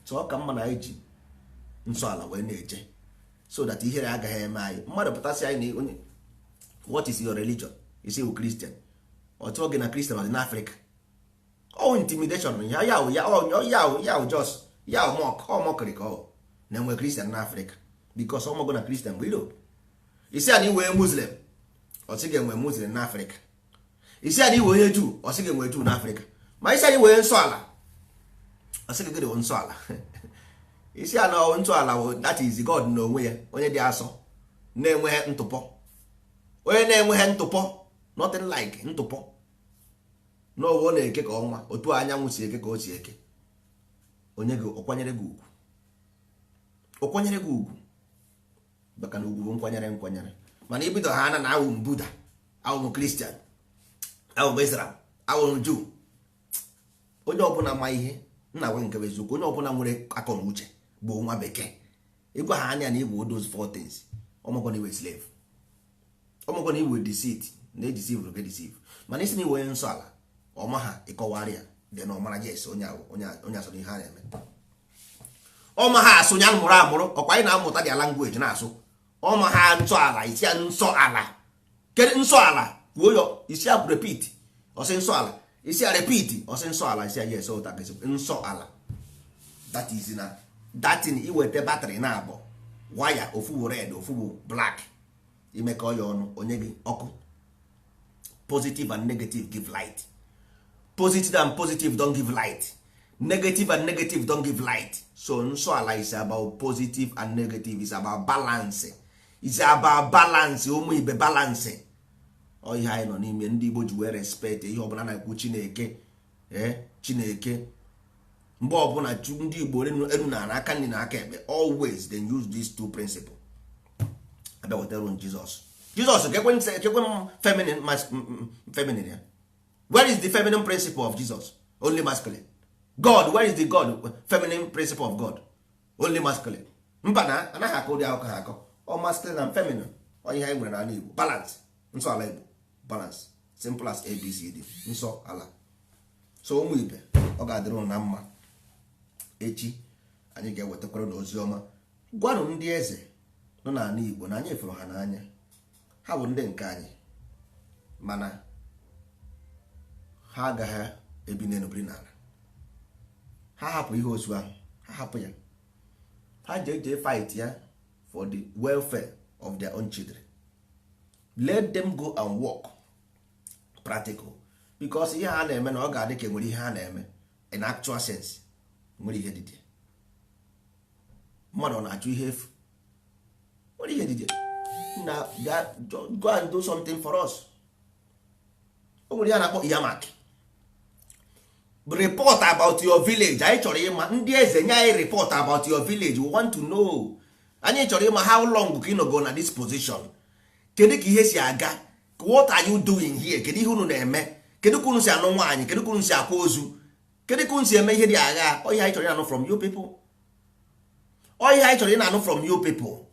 So ọ ka mma na anyị ji nsọ ala wee na-eje, so that ihere agaghị eme anyị. Mmadụ pụtasị anyị na onye, "What is your religion?" Isi wụ Christian. Ọ tụọ gị na Christian ọ dị n'Africa. Ọ intimidation ya, ya ya ya ya, just ya mock, ọ mockery ka ọ na-enwe Christian n'Africa, because ọmọgụ na Christian bụ Europe. Isi a na iwe Muslim, ọ sị ga-enwe Muslim n'Africa. Isi a na iwe onye Juu, ọ sị ga-enwe Juu n'Africa. Ma isi a na iwe nsọ ala, ọ sị gị nsọ ala. Isi a na nsọ ala bụ that is God n'onwe ya, onye dị asọ, na-enweghị ntụpọ, onye na-enweghị ntụpọ, nothing like ntụpọ n'owe. Ọ na-eke ka ọnwa, otu anyanwụ si eke ka o si eke. Onye gị ọkwanyere gị ugwu, ọkwanyere gị ugwu, maka na ugwu bụ nkwanyere nkwanyere. Mana ibido ha na awụ m Buddha, awụ m Christian, awụ m Islam, awụ m Juu, onye ọbụla ma ihe nna gwa nke bụ eziokwu, onye ọbụla nwere akọ na uche bụ nwa bekee, ịgwa ha anya na igwe those four things, ọmụgwọ na iwe slave, ọmụgwọ na iwe deceit, na edeceive gị deceive. Mana isi na iwe onye nsọ ala, ọma ha ịkọwarị ya dị na ọmara. Yes, onye ahụ onye asọ ihe a na-eme, ọma ha asụ ya mụrụ amụrụ. Ọkwa anyị na-amụta dị language na-asụ ọma ha nsọ ala. Isi ya nsọ ala, kedu nsọ ala? Kwuo ya. Isi ya repeat, ọsị nsọ ala. Isi ya repeat, ọsị nsọ ala. Isi ya yes, ụta nsọ ala. That is na datin iweta battery na abụọ waya, ofu bụ red, ofu bụ black, imekọ ya ọnụ, onye gị ọkụ. Positive and negative give light. Positive and positive don't give light. Negative and negative don't give light. So nsọ ala is about positive and negative, is about balance, is about balance. Ụmụ ibe, balance ọ ihe anyị nọ n'ime. Ndị Igbo ji wee respect ihe ọbụla na-ekwu Chineke. Ee, Chineke, mgbe ọbụla ndị Igbo enu na aka nri na aka ekpe, always they use these two principle. Abịa wetara Jizọs. Jizọs kekwe feminine, feminine ya. Where is the feminine principle of Jesus? Only masculine. God, where is the God, feminine principle of God? Only masculine. Mba, na anaghị akọ ụdị akụkọ ha akọ. Ọ masculine and feminine, ọ ihe anyị nwere n'ala Igbo. Balance, nsọ ala Igbo, balance, simple as ABCD, nsọ ala. So ụmụ ibe, ọ ga-adịrị ụnụ na mma. Echi anyị ga-ewetakwara n'ozi ọma. Gwanụ ndị eze nọ n'ala Igbo na anyị fụrụ ha n'anya. Ha bụ ndị nke anyị, mana ha agaghị ebi n'elu biri n'ala. Ha hapụ ihe otu ahụ, ha hapụ ya, ha jee jee fight ya for the welfare of their own children. Let them go and work practical, because ihe ha na-eme na ọ ga-adị ka enwere ihe ha na-eme in actual sense. Nwere ihe dịdị mmadụ ọ na-achụ ihe efu, nwere ihe dịdị na go and do something for us. O nwere ihe a na-akpọ yamak report about your village. Anyị chọrọ ịma, ndị eze, nye anyị report about your village. We want to know. Anyị chọrọ ịma how long ka ị nọgo na this position. Kedu ka ihe si aga? What are you doing here? Kedu ihe unu na-eme? Kedu ka unu si anụ nwaanyị? Kedu ka unu si akwa ozu? Kedu ka unu si eme ihe dị agha? Ọ ihe anyị chọrọ ịnanụ from you people. Ọ ihe anyị chọrọ ịnanụ from you people.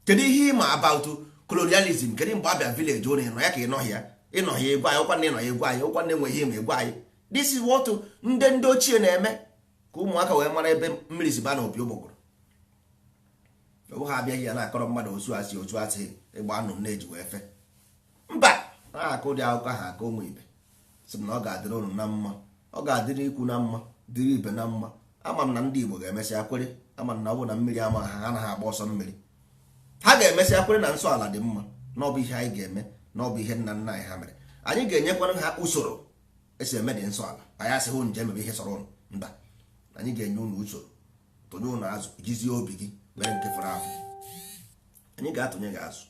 Kedu ihe ịma about colonialism? Kedu mgbe abịa village unu? Ịnọ ya ka ịnọghị ya? Ịnọghị, egwu anyị. Ọkwa na ịnọ ya, egwu anyị. Ọkwa na enweghị ịma, egwu anyị. This is what ndị ochie na-eme ka ụmụaka wee mara ebe mmiri si ba na opi ụgbọgụrụ. Ọ bụghị abịaghị ya na-akọrọ mmadụ otu asị, otu asị ịgba anụ na-eji wee fe mba na-akụ ụdị akụkọ ahụ aka. Ụmụ ibe, sị m na ọ ga-adịrị unu na mma, ọ ga-adịrị ikwu na mma, dịrị ibe na mma. Ama m na ndị Igbo ga-emesịa kwere. Ama m na ọ bụ na mmiri ama ha, ha anaghị agba ọsọ mmiri. Ha ga-emesịa kwere na nsọ ala dị mma, na ọ bụ ihe anyị ga-eme, na ọ bụ ihe nna nna anyị ha mere. Anyị ga-enyekwara ha usoro esi eme dị nsọ ala. Anyị asịghị unu jee mebe ihe sọrọ unu. Mba, anyị ga-enye unu usoro, tụnye unu azụ, jizie obi gị mere nke fọrọ afọ. Anyị ga-atụnye gị azụ.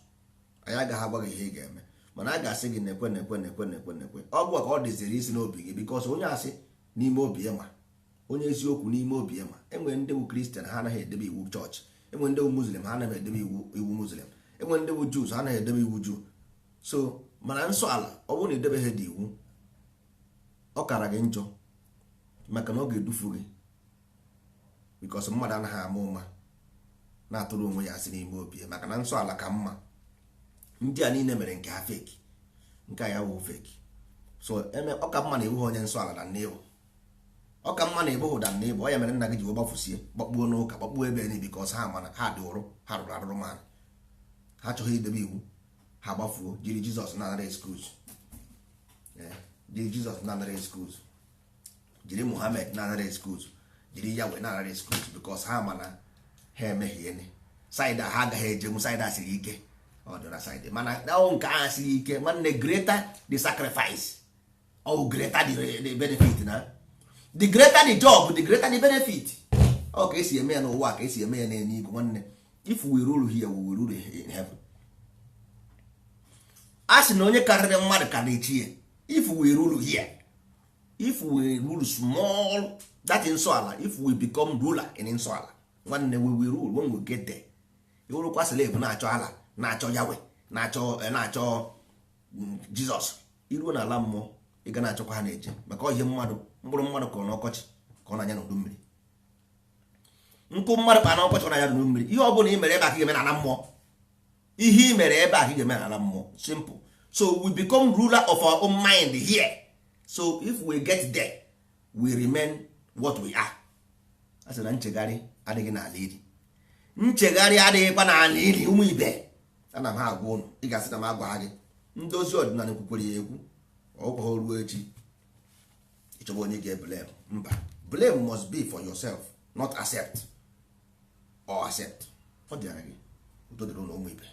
Anyị agaghị agwa gị ihe ị ga-eme, mana a ga-asị gị nekwe, nekwe, nekwe, nekwe, nekwe. Ọ bụ ka ọ dịziri isi n'obi gị, because onye asị n'ime obi ya ma Onye eziokwu n'ime obi ya ma enwere ndị bụ Christian, ha anaghị edebe iwu chọọchị. Enwere ndị bụ Muslim, ha anaghị edebe iwu Muslim. Enwere ndị bụ Jews, ha anaghị edebe iwu Jew. So mana nsọ ala, ọ bụrụ na edebeghị dị iwu, ọ kara gị njọ, maka na ọ ga-edufu gị, because mmadụ anaghị ama ụma na-atụrụ onwe ya asị n'ime obi ya, maka na nsọ ala ka mma. Ndị a niile mere nke ha fake, nke a ya wụ fake. So eme ọ ka mma na ebughị onye nsọ ala na nne ịbụ, ọ ka mma na ebughị ụda nne ịbụ. Ọ ya mere nna gị ji wee gbafusie, gbakpuo n'ụka, gbakpuo ebe ni, because ha mana ha dị ụrụ, ha rụrụ arụrụ, mana ha chọghị idebe iwu. Ha gbafuo, jiri Jizọs na-anara excuse, jiri Jizọs na-anara excuse, jiri Muhammad na-anara excuse, jiri Yahweh na-anara excuse, because ha mana ha emehiene. Side a ha agaghị ejenwu, side a siri ike. Ọ dị na side, mana ọ nke ahụ siri ike, nwanne. Greater the sacrifice, oh, greater the benefit. Na the greater the job, the greater the benefit. Ọ ka esi eme ya n'ụwa, ka esi eme ya n'eluigwe. Nwanne, if we rule here, we will rule in heaven. A sị na onye karịrị mmadụ karịrị chi ya. If we rule here, if we rule small that nsọ ala, if we become ruler in nsọ ala, nwanne, we will rule when we get there. Iwurukwa slave na-achọ ala, na-achọ Yahweh, na-achọ Jizọs, iruo n'ala mmụọ, ị ga na-achọkwa ha na-eje, maka ihe mmadụ, mkpụrụ mmadụ kụrụ n'ọkọchị ka ọ na-anya n'udu mmiri. Nkụ mmadụ kpa n'ọkọchị, ọ na-anya n'udu mmiri. Ihe ọ bụla ị mere ebe a ka ị ga-eme n'ala mmụọ. Ihe ị mere ebe a ka ị ga-eme n'ala mmụọ. Simple. So we become ruler of our own mind here. So if we get there, we remain what we are. A sị na nchegharị adịghị n'ala ili, nchegharị adịghịkwa n'ala ili. Ụmụ ibe, ana m ha agwa ụnụ, ị ga-asị na m agwa ha gị. Ndozi ọdịnala kwukwere ya ekwu, ọkwa ruo echi ịchọba onye ga-eblame. Mba, blame must be for yourself, not accept or accept. Ọ dịara gị. Udo dịrị ụnụ, ụmụ ibe.